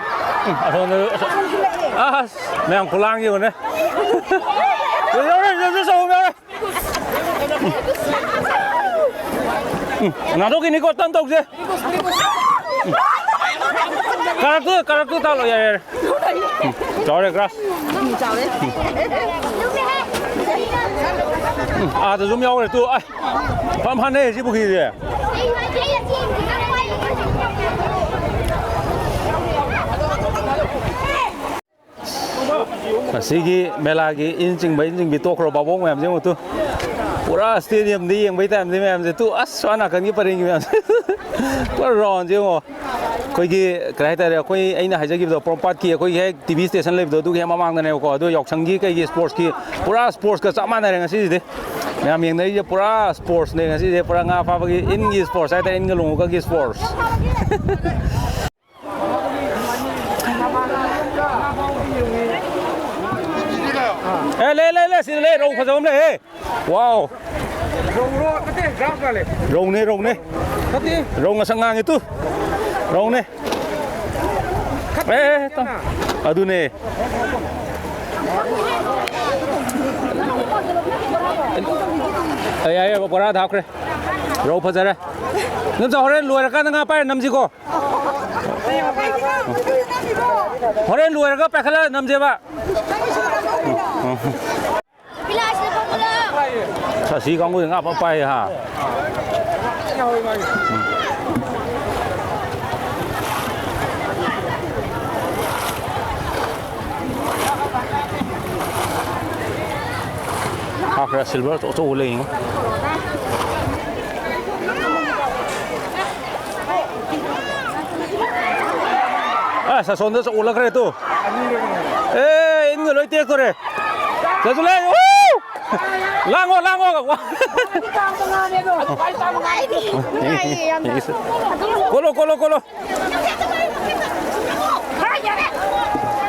ꯎꯝ, ꯑꯁꯣꯝꯗ, ꯑꯁ, ꯃꯌꯥꯝ ꯈꯨꯂꯥꯡ ꯌꯦꯡꯉꯨꯅꯦ꯫ ꯌꯥꯎꯔꯦ, ꯌꯥꯎꯔꯦ, ꯆꯥꯎꯔꯦ, ꯌꯥꯎꯔꯦ꯫ ꯎꯝ, ꯅꯥꯟꯊꯣꯛꯈꯤꯅꯤꯀꯣ, ꯇꯞ ꯇꯧꯁꯦ꯫ ꯎꯝ꯫ ꯀꯥꯔꯛꯇꯨ, ꯀꯥꯔꯛꯇꯨ ꯇꯥꯜꯂꯣ, ꯌꯥꯔꯦ, ꯌꯥꯔꯦ꯫ ꯎꯝ, ꯆꯥꯎꯔꯦ, grass꯫ ꯎꯝ, ꯆꯥꯎꯔꯦ꯫ ꯎꯝ, ꯑꯥꯗꯁꯨ ꯑꯃ ꯌꯥꯎꯈ꯭ꯔꯦ, ꯇꯨ꯫ ꯑꯩ, ꯐꯝ ꯐꯥꯅꯩ ꯁꯤ ꯄꯨꯈ꯭ꯔꯤꯁꯦ꯫ ꯉꯁꯤꯒꯤ ꯃꯦꯂꯥꯒꯤ ꯏꯟ ꯆꯤꯡꯕ, ꯏꯟ ꯆꯤꯡꯕꯤ ꯇꯣꯛꯈ꯭ꯔꯣ, ꯕꯥꯕꯣꯛ ꯃꯌꯥꯝꯁꯦ ꯌꯦꯡꯉꯨ ꯇꯨ꯫ ꯄꯨꯔꯥ ꯁ꯭ꯇꯦꯗꯤꯌꯝꯗ ꯌꯦꯡꯕꯩ ꯇꯥꯏꯞꯅꯤ ꯃꯌꯥꯝꯁꯦ꯫ ꯇꯨ ꯑꯁ, ꯁꯣꯝ ꯅꯥꯀꯟꯒꯤ ꯄꯔꯦꯡꯒꯤ ꯃꯌꯥꯝꯁꯦ꯫ ꯄꯨꯔꯥ ꯔꯥꯎꯟꯁꯦ ꯌꯦꯡꯉꯣ꯫ ꯑꯩꯈꯣꯏꯒꯤ ꯀꯩ ꯍꯥꯏꯇꯥꯔꯦ, ꯑꯩꯈꯣꯏ, ꯑꯩꯅ ꯍꯥꯏꯖꯈꯤꯕꯗꯣ, ꯄꯣꯔꯣꯝꯄꯥꯠꯀꯤ ꯑꯩꯈꯣꯏꯒꯤ ꯍꯦꯛ ꯇꯤ ꯚꯤ ꯁ꯭ꯇꯦꯁꯟ ꯂꯩꯕꯗꯣ, ꯑꯗꯨꯒꯤ ꯍꯦꯛ ꯃꯃꯥꯡꯗꯅꯦꯕꯀꯣ꯫ ꯑꯗꯣ ꯌꯥꯎꯁꯪꯒꯤ ꯀꯩꯒꯤ ꯁ꯭ꯄꯣꯔꯠꯁꯀꯤ ꯄꯨꯔꯥ ꯁ꯭ꯄꯣꯔꯠꯁꯀ ꯆꯞ ꯃꯥꯟꯅꯔꯦ ꯉꯁꯤꯁꯤꯗꯤ꯫ ꯃꯌꯥꯝ ꯌꯦꯡꯅꯔꯤꯁꯦ ꯄꯨꯔꯥ ꯁ꯭ꯄꯣꯔꯠꯁꯅꯦ ꯉꯁꯤꯁꯦ꯫ ꯄꯨꯔꯥ ꯉꯥ ꯐꯥꯕꯒꯤ, ꯏꯟꯒꯤ ꯁ꯭ꯄꯣꯔꯠꯁ ꯍꯥꯏꯇꯥꯔꯦ, ꯏꯟꯒ ꯂꯣꯡꯉꯒꯒꯤ ꯁ꯭ꯄꯣꯔꯠꯁ꯫ ꯑꯦ, ꯂꯩ, ꯂꯩ, ꯂꯩ, ꯁꯤꯗ ꯂꯩ, ꯔꯧ ꯐꯖꯕ ꯑꯃ ꯂꯩꯍꯦ꯫ ꯋꯥꯎ꯫ ꯔꯧꯔꯣ? ꯅꯠꯇꯦ, ꯒ꯭ꯔꯥꯁ ꯃꯥꯜꯂꯦ꯫ ꯔꯧꯅꯦ, ꯔꯧꯅꯦ꯫ ꯅꯠꯇꯦ꯫ ꯔꯧ ꯉꯁꯛ ꯉꯥꯡꯉꯤ ꯇꯨ꯫ ꯔꯧꯅꯦ꯫ ꯑꯦ, ꯑꯦ, ꯇ-, ꯑꯗꯨꯅꯦ꯫ ꯑꯦ, ꯌꯥꯏ, ꯌꯥꯏ, ꯕꯣꯔꯥꯗ ꯍꯥꯞꯈ꯭ꯔꯦ꯫ ꯔꯧ ꯐꯖꯔꯦ꯫ ꯅꯪ ꯍꯣꯔꯦꯟ ꯂꯣꯏꯔꯀꯥꯟꯗ ꯉꯥ ꯄꯥꯏꯔ ꯅꯝꯁꯤꯀꯣ꯫ ꯍꯣꯔꯦꯟ ꯂꯣꯏꯔꯒ ꯄꯥꯏꯈꯠꯂ ꯅꯝꯁꯦꯕ꯫ ꯑꯁꯤ ꯀꯥꯡꯕꯨꯁꯤ ꯉꯥ ꯐ ꯄꯥꯏ ꯍꯥ꯫ ꯍꯥꯞꯈ꯭ꯔꯦ, ꯁꯤꯜꯚꯔ ꯑꯆꯧ ꯑꯆꯧꯕ ꯂꯩꯉꯣ꯫ ꯑꯁ, ꯑꯁꯣꯝꯗꯁꯨ ꯑꯣꯜꯂꯛꯈ꯭ꯔꯦ ꯇꯨ꯫ ꯑꯦ, ꯏꯟꯒ ꯂꯣꯏ ꯇꯦꯛꯇꯣꯔꯦ꯫ ꯆꯠꯁꯨ ꯂꯩ꯫ ꯎ! ꯂꯥꯡꯉꯣ, ꯂꯥꯡꯉꯣ꯫ ꯀꯣꯜꯂꯣ, ꯀꯣꯜꯂꯣ, ꯀꯣꯜꯂꯣ꯫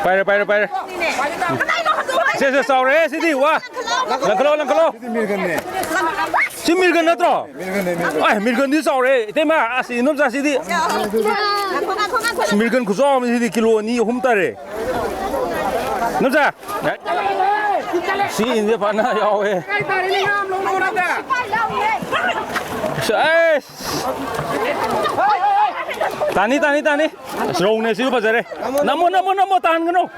ꯄꯥꯏꯔꯦ, ꯄꯥꯏꯔꯦ, ꯄꯥꯏꯔꯦ꯫ ꯁꯦ, ꯁꯦ, ꯆꯥꯎꯔꯦ ꯁꯤꯗꯤ, ꯋꯥ꯫ ꯂꯪꯈꯠꯂꯣ, ꯂꯪꯈꯠꯂꯣ꯫ ꯁꯤ ꯃꯤꯔꯒꯟꯅꯦ꯫ ꯁꯤ ꯃꯤꯔꯒꯟ ꯅꯠꯇ꯭ꯔꯣ? ꯃꯤꯔꯒꯟꯅꯦ, ꯃꯤꯔꯒꯟ꯫ ꯑꯥꯏ, ꯃꯤꯔꯒꯟꯗꯤ ꯆꯥꯎꯔꯦ꯫ ꯏꯇꯩꯃ, ꯑꯁ, ꯏꯅꯣꯝꯆꯥꯁꯤꯗꯤ꯫ ꯉꯥꯏꯈꯣ, ꯉꯥꯏꯈꯣ, ꯉꯥꯏꯈꯣ꯫ ꯑꯁ, ꯃꯤꯔꯒꯟ ꯈꯨꯆꯥꯎ ꯑꯃ ꯁꯤꯗꯤ, ꯀꯤꯂꯣ ꯑꯅꯤ, ꯑꯍꯨꯝ ꯇꯥꯔꯦ꯫ ꯏꯅꯣꯝꯆꯥ꯫ ꯁꯤ ꯏꯟꯁꯦ ꯐꯅ ꯌꯥꯎꯋꯦ꯫ ꯑꯁ, ꯑꯩꯁ꯫ ꯇꯥꯅꯤ, ꯇꯥꯅꯤ, ꯇꯥꯅꯤ꯫ ꯑꯁ, ꯔꯧꯅꯦ, ꯁꯤꯁꯨ ꯐꯖꯔꯦ꯫ ꯅꯝꯃꯣ, ꯅꯝꯃꯣ, ꯅꯝꯃꯣ, ꯇꯥꯍꯟꯒꯅꯨ꯫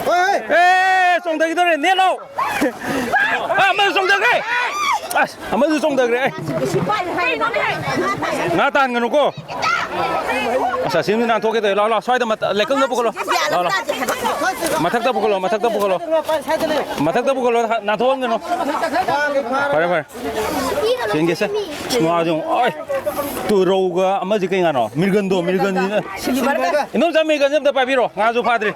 ꯍꯣꯏ, ꯍꯣꯏ꯫ ꯑꯦ, ꯆꯣꯡꯊꯈꯤꯗꯧꯔꯦ, ꯅꯦꯠꯂꯣ꯫ ꯑ, ꯑꯃꯁꯨ ꯆꯣꯡꯊꯈ꯭ꯔꯦ꯫ ꯑꯁ, ꯑꯃꯁꯨ ꯆꯣꯡꯊꯈ꯭ꯔꯦ꯫ ꯉꯥ ꯇꯥꯍꯟꯒꯅꯨꯀꯣ꯫ ꯑꯁ, ꯑꯁꯤꯃꯗꯤ ꯅꯥꯟꯊꯣꯛꯀꯦ ꯇꯧꯋꯦ꯫ ꯂꯥꯎ, ꯂꯥꯎ, ꯁ꯭ꯋꯥꯏꯗ ꯃꯊ-, ꯂꯩꯀꯪꯗ ꯄꯨꯈꯠꯂꯣ꯫ ꯂꯥꯎ, ꯂꯥꯎ꯫ ꯃꯊꯛꯇ ꯄꯨꯈꯠꯂꯣ, ꯃꯊꯛꯇ ꯄꯨꯈꯠꯂꯣ꯫ ꯃꯊꯛꯇ ꯄꯨꯈꯠꯂꯣ, ꯅꯥꯟꯊꯣꯛꯍꯟꯒꯅꯨ꯫ ꯐꯔꯦ, ꯐꯔꯦ꯫ ꯆꯦꯟꯒꯦꯁꯦ꯫ ꯉꯥꯁꯦ ꯌꯦꯡꯉꯨ꯫ ꯑꯣꯏ꯫ ꯇꯨ, ꯔꯧꯒ ꯑꯃꯁꯤ ꯀꯩ ꯉꯥꯅꯣ? ꯃꯤꯔꯒꯟꯗꯣ, ꯃꯤꯔꯒꯟꯁꯤꯅ꯫ ꯁꯤꯜꯚꯔꯒ꯫ ꯏꯅꯣꯝꯆꯥ, ꯃꯤꯔꯒꯟꯁꯦ ꯑꯝꯇ ꯄꯥꯏꯕꯤꯔꯣ꯫ ꯉꯥꯁꯨ ꯐꯥꯗ꯭ꯔꯤ꯫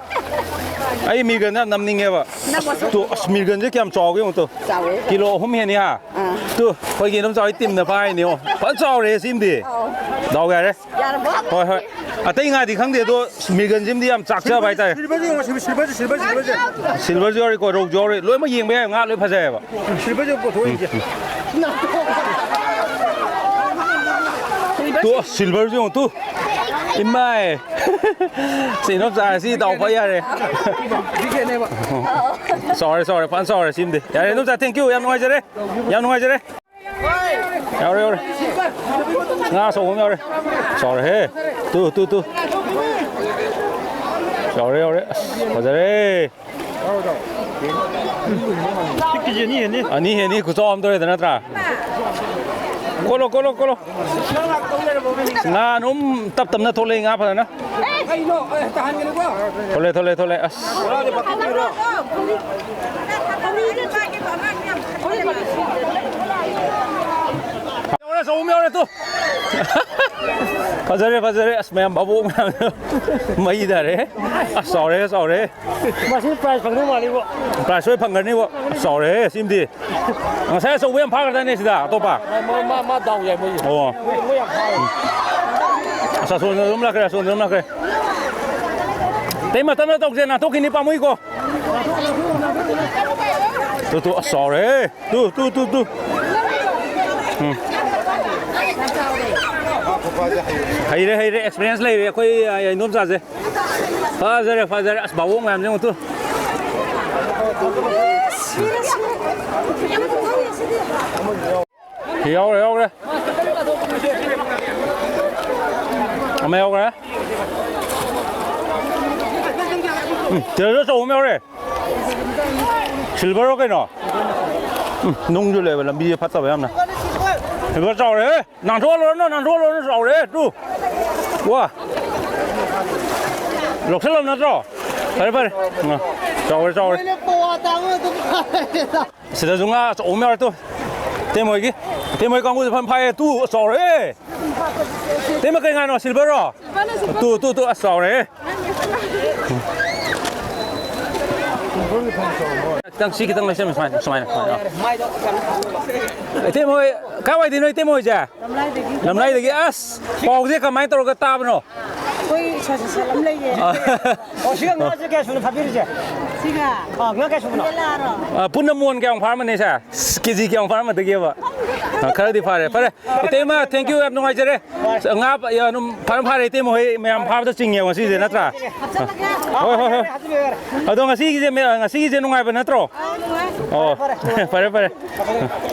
ꯑꯩ ꯃꯤꯔꯒꯟꯁꯦ ꯌꯥꯝ ꯅꯝꯅꯤꯡꯉꯦꯕ꯫ ꯅꯝꯃꯣꯁꯦ꯫ ꯇꯨ, ꯑꯁ, ꯃꯤꯔꯒꯟꯁꯦ ꯀꯌꯥꯝ ꯆꯥꯎꯒꯦ ꯌꯦꯡꯉꯨ ꯇꯨ꯫ ꯆꯥꯎꯋꯦ꯫ ꯀꯤꯂꯣ ꯑꯍꯨꯝ ꯍꯦꯟꯅꯤ ꯍꯥ? ꯑꯥ꯫ ꯇꯨ, ꯑꯩꯈꯣꯏꯒꯤ ꯏꯅꯣꯝꯆꯥ ꯍꯣꯏ ꯇꯤꯝꯅ ꯐꯥꯏꯅꯦ ꯌꯦꯡꯉꯣ꯫ ꯐꯖꯅ ꯆꯥꯎꯔꯦ ꯁꯤꯃꯗꯤ꯫ ꯑꯧ꯫ ꯗꯥꯎ ꯌꯥꯔꯦ꯫ ꯌꯥꯔꯕꯣ? ꯍꯣꯏ, ꯍꯣꯏ꯫ ꯑꯇꯩ ꯉꯥꯗꯤ ꯈꯪꯗꯦ, ꯑꯗꯣ ꯃꯤꯔꯒꯟꯁꯤꯃꯗꯤ ꯌꯥꯝ ꯆꯥꯛꯆꯕ ꯍꯥꯏꯇꯥꯔꯦ꯫ ꯁꯤꯜꯚꯔꯁꯨ ꯌꯦꯡꯉꯣ, ꯁꯤꯜꯚꯔ, ꯁꯤꯜꯚꯔꯁꯨ, ꯁꯤꯜꯚꯔꯁꯨ, ꯁꯤꯜꯚꯔꯁꯨ꯫ ꯁꯤꯜꯚꯔꯁꯨ ꯌꯥꯎꯔꯤꯀꯣ, ꯔꯧꯁꯨ ꯌꯥꯎꯔꯤ꯫ ꯂꯣꯏꯅꯃꯛ ꯌꯦꯡꯕ ꯌꯥꯏ, ꯉꯥ ꯂꯣꯏ ꯐꯖꯩꯑꯕ꯫ ꯁꯤꯜꯚꯔꯁꯨ ꯄꯨꯊꯣꯛꯑꯣ ꯌꯦꯡꯒꯦ꯫ ꯇꯨ, ꯁꯤꯜꯚꯔꯁꯨ ꯌꯦꯡꯉꯣ, ꯇꯨ꯫ ꯏꯃꯥꯏ꯫ ꯁꯤ ꯏꯅꯣꯝꯆꯥ, ꯁꯤ ꯗꯥꯎ ꯐ ꯌꯥꯔꯦ꯫ ꯆꯥꯎꯔꯦ, ꯆꯥꯎꯔꯦ, ꯐꯖꯅ ꯆꯥꯎꯔꯦ ꯁꯤꯃꯗꯤ꯫ ꯌꯥꯔꯦ, ꯏꯅꯣꯝꯆꯥ, thank you, ꯌꯥꯝ ꯅꯨꯡꯉꯥꯏꯖꯔꯦ꯫ ꯌꯥꯝ ꯅꯨꯡꯉꯥꯏꯖꯔꯦ꯫ ꯌꯥꯎꯔꯦ, ꯌꯥꯎꯔꯦ꯫ ꯉꯥ ꯑꯆꯧꯕ ꯑꯃ ꯌꯥꯎꯔꯦ꯫ ꯆꯥꯎꯔꯦꯍꯦ꯫ ꯇꯨ, ꯇꯨ, ꯇꯨ꯫ ꯌꯥꯎꯔꯦ, ꯌꯥꯎꯔꯦ꯫ ꯑꯁ, ꯐꯖꯔꯦ꯫ ꯀꯦꯖꯤ ꯑꯅꯤ ꯍꯦꯟꯅꯤ꯫ ꯑꯅꯤ ꯍꯦꯟꯅꯤ, ꯈꯨꯆꯥꯎ ꯑꯃ ꯇꯧꯔꯦꯗ ꯅꯠꯇ꯭ꯔꯥ? ꯀꯣꯠꯂꯣ, ꯀꯣꯠꯂꯣ, ꯀꯣꯠꯂꯣ꯫ ꯉꯥ ꯑꯗꯨꯝ ꯇꯞ ꯇꯞꯅ ꯊꯣꯛꯂꯛꯏ, ꯉꯥ ꯐꯖꯅ꯫ ꯀꯩꯅꯣ? ꯑꯦ, ꯇꯥꯍꯟꯒꯅꯨꯀꯣ꯫ ꯊꯣꯛꯂꯛꯑꯦ, ꯊꯣꯛꯂꯛꯑꯦ, ꯊꯣꯛꯂꯛꯑꯦ꯫ ꯑꯁ꯫ ꯌꯥꯎꯔꯦ, ꯑꯆꯧꯕ ꯑꯃ ꯌꯥꯎꯔꯦ, ꯇꯨ꯫ ꯐꯖꯔꯦ, ꯐꯖꯔꯦ꯫ ꯑꯁ, ꯃꯌꯥꯝ ꯚꯥꯕꯣꯛ ꯃꯌꯥꯝꯗꯣ ꯃꯩ ꯇꯥꯔꯦ꯫ ꯑꯁ, ꯆꯥꯎꯔꯦ, ꯆꯥꯎꯔꯦ꯫ ꯃꯁꯤ prize ꯐꯪꯗꯧ ꯃꯥꯜꯂꯤꯕꯣ꯫ Prize ꯁꯣꯏ ꯐꯪꯒꯅꯤꯕꯣ꯫ ꯆꯥꯎꯔꯦꯍꯦ, ꯁꯤꯃꯗꯤ꯫ ꯉꯁꯥꯏ ꯑꯆꯧꯕ ꯌꯥꯝ ꯐꯥꯈ꯭ꯔꯗꯥꯏꯅꯦ ꯁꯤꯗ, ꯑꯇꯣꯞꯄ? ꯃꯥ, ꯃꯥ, ꯃꯥ ꯗꯥꯎ ꯌꯥꯏ, ꯃꯣꯏ꯫ ꯑꯣ꯫ ꯃꯣꯏ, ꯃꯣꯏ ꯌꯥꯝ ꯐꯥꯔꯦ꯫ ꯑꯁ, ꯑꯁꯣꯝꯗ ꯑꯗꯨꯝ ꯂꯥꯛꯈ꯭ꯔꯦ, ꯑꯁꯣꯝꯗ ꯑꯗꯨꯝ ꯂꯥꯛꯈ꯭ꯔꯦ꯫ ꯇꯩꯃ, ꯇꯞꯅ ꯇꯧꯁꯦ, ꯅꯥꯟꯊꯣꯛꯈꯤꯅꯤ, ꯄꯥꯝꯃꯨꯏꯀꯣ꯫ ꯇꯨ, ꯇꯨ, ꯑꯁ, ꯆꯥꯎꯔꯦꯍꯦ꯫ ꯇꯨ, ꯇꯨ, ꯇꯨ, ꯇꯨ꯫ ꯎꯝ꯫ ꯍꯩꯔꯦ, ꯍꯩꯔꯦ, experience ꯂꯩꯔꯦ ꯑꯩꯈꯣꯏ, ꯑ, ꯏꯟꯗꯣꯝꯆꯥꯁꯦ꯫ ꯐꯖꯔꯦ, ꯐꯖꯔꯦ꯫ ꯑꯁ, ꯚꯥꯕꯣꯛ ꯃꯌꯥꯝꯁꯦ ꯌꯦꯡꯉꯨ ꯇꯨ꯫ ꯌꯥꯎꯔꯦ, ꯌꯥꯎꯔꯦ꯫ ꯑꯃ ꯌꯥꯎꯈ꯭ꯔꯦ꯫ ꯎꯝ, ꯇꯦꯔꯦꯁ ꯑꯆꯧꯕ ꯑꯃ ꯌꯥꯎꯔꯦ꯫ Silverꯔꯣ ꯀꯩꯅꯣ? ꯎꯝ, ꯅꯨꯡꯁꯨ ꯂꯩꯕ, ꯂꯝꯕꯤꯁꯦ ꯐꯠꯇꯕ ꯌꯥꯝꯅ꯫ Silver ꯆꯥꯎꯔꯦꯍꯦ! ꯅꯥꯟꯊꯣꯛꯍꯜꯂꯨꯔꯅꯨ, ꯅꯥꯟꯊꯣꯛꯍꯜꯂꯨꯔꯅꯨ, ꯆꯥꯎꯔꯦꯍꯦ! ꯇꯨ! ꯋꯥ꯫ ꯂꯧꯁꯜꯂꯕ ꯅꯠꯇ꯭ꯔꯣ? ꯐꯔꯦ, ꯐꯔꯦ꯫ ꯑ, ꯆꯥꯎꯔꯦ, ꯆꯥꯎꯔꯦ꯫ ꯁꯤꯗꯁꯨ ꯉꯥ ꯑꯆꯧꯕ ꯑꯃ ꯌꯥꯎꯔꯦ ꯇꯨ꯫ ꯏꯇꯩꯃ ꯍꯣꯏꯒꯤ, ꯏꯇꯩꯃ ꯍꯣꯏ ꯀꯥꯡꯕꯨꯁꯦ ꯐꯖꯅ ꯐꯥꯏꯌꯦ꯫ ꯇꯨ, ꯑꯁ, ꯆꯥꯎꯔꯦ꯫ ꯏꯇꯩꯃ, ꯀꯩ ꯉꯥꯅꯣ? Silver ꯔꯣ? ꯇꯨ, ꯇꯨ, ꯇꯨ, ꯑꯁ, ꯆꯥꯎꯔꯦ꯫ ꯈꯤꯇꯪ, ꯁꯤ ꯈꯤꯇꯪ ꯂꯩꯁꯟꯕ, ꯁꯨꯃꯥꯏꯅ, ꯁꯨꯃꯥꯏꯅ, ꯁꯨꯃꯥꯏꯅ꯫ ꯏꯇꯩꯃ ꯍꯣꯏ, ꯀꯥꯏꯋꯥꯏꯗꯩꯅꯣ ꯏꯇꯩꯃ ꯍꯣꯏꯁꯦ? ꯂꯝꯂꯥꯏꯗꯒꯤ꯫ ꯂꯝꯂꯥꯏꯗꯒꯤ꯫ ꯑꯁ, ꯄꯥꯎꯁꯦ ꯀꯃꯥꯏꯅ ꯇꯧꯔꯒ ꯇꯥꯕꯅꯣ? ꯑꯩꯈꯣꯏ ꯁꯥ-, ꯁꯥ-, ꯁꯥ-, ꯑꯃ ꯂꯩꯌꯦ꯫ ꯑꯣ, ꯁꯤꯒ ꯉꯥꯁꯦ ꯀꯌꯥ ꯁꯨꯅ ꯐꯥꯕꯤꯔꯤꯁꯦ? ꯁꯤꯒ? ꯑꯥ, ꯉꯥ ꯀꯌꯥ ꯁꯨꯕꯅꯣ? ꯌꯦꯂꯥꯔꯣ? ꯑꯥ, ꯄꯨꯟꯅ ꯃꯣꯟ ꯀꯌꯥꯃꯨꯛ ꯐꯥꯔꯝꯃꯅꯤ ꯁꯦ? ꯀꯦꯖꯤ ꯀꯌꯥꯃꯨꯛ ꯐꯥꯔꯝꯃꯗꯒꯦꯕ? ꯑꯥ, ꯈꯔꯗꯤ ꯐꯥꯔꯦ꯫ ꯐꯔꯦ, ꯏꯇꯩꯃ, thank you, ꯌꯥꯝ ꯅꯨꯡꯉꯥꯏꯖꯔꯦ꯫ ꯉꯥ ꯐ-, ꯌꯥ-, ꯑꯗꯨꯝ ꯐꯥꯔꯝ ꯐꯥꯔꯦ, ꯏꯇꯩꯃ ꯍꯣꯏ ꯃꯌꯥꯝ ꯐꯥꯕꯗ ꯆꯤꯡꯉꯦꯕ ꯉꯁꯤꯁꯦ, ꯅꯠꯇ꯭ꯔꯥ? ꯍꯣꯏ, ꯍꯣꯏ, ꯍꯣꯏ꯫ ꯑꯗꯣ ꯉꯁꯤꯒꯤꯁꯦ, ꯉꯁꯤꯒꯤꯁꯦ ꯅꯨꯡꯉꯥꯏꯕ ꯅꯠꯇ꯭ꯔꯣ? ꯑꯣ, ꯐꯔꯦ, ꯐꯔꯦ꯫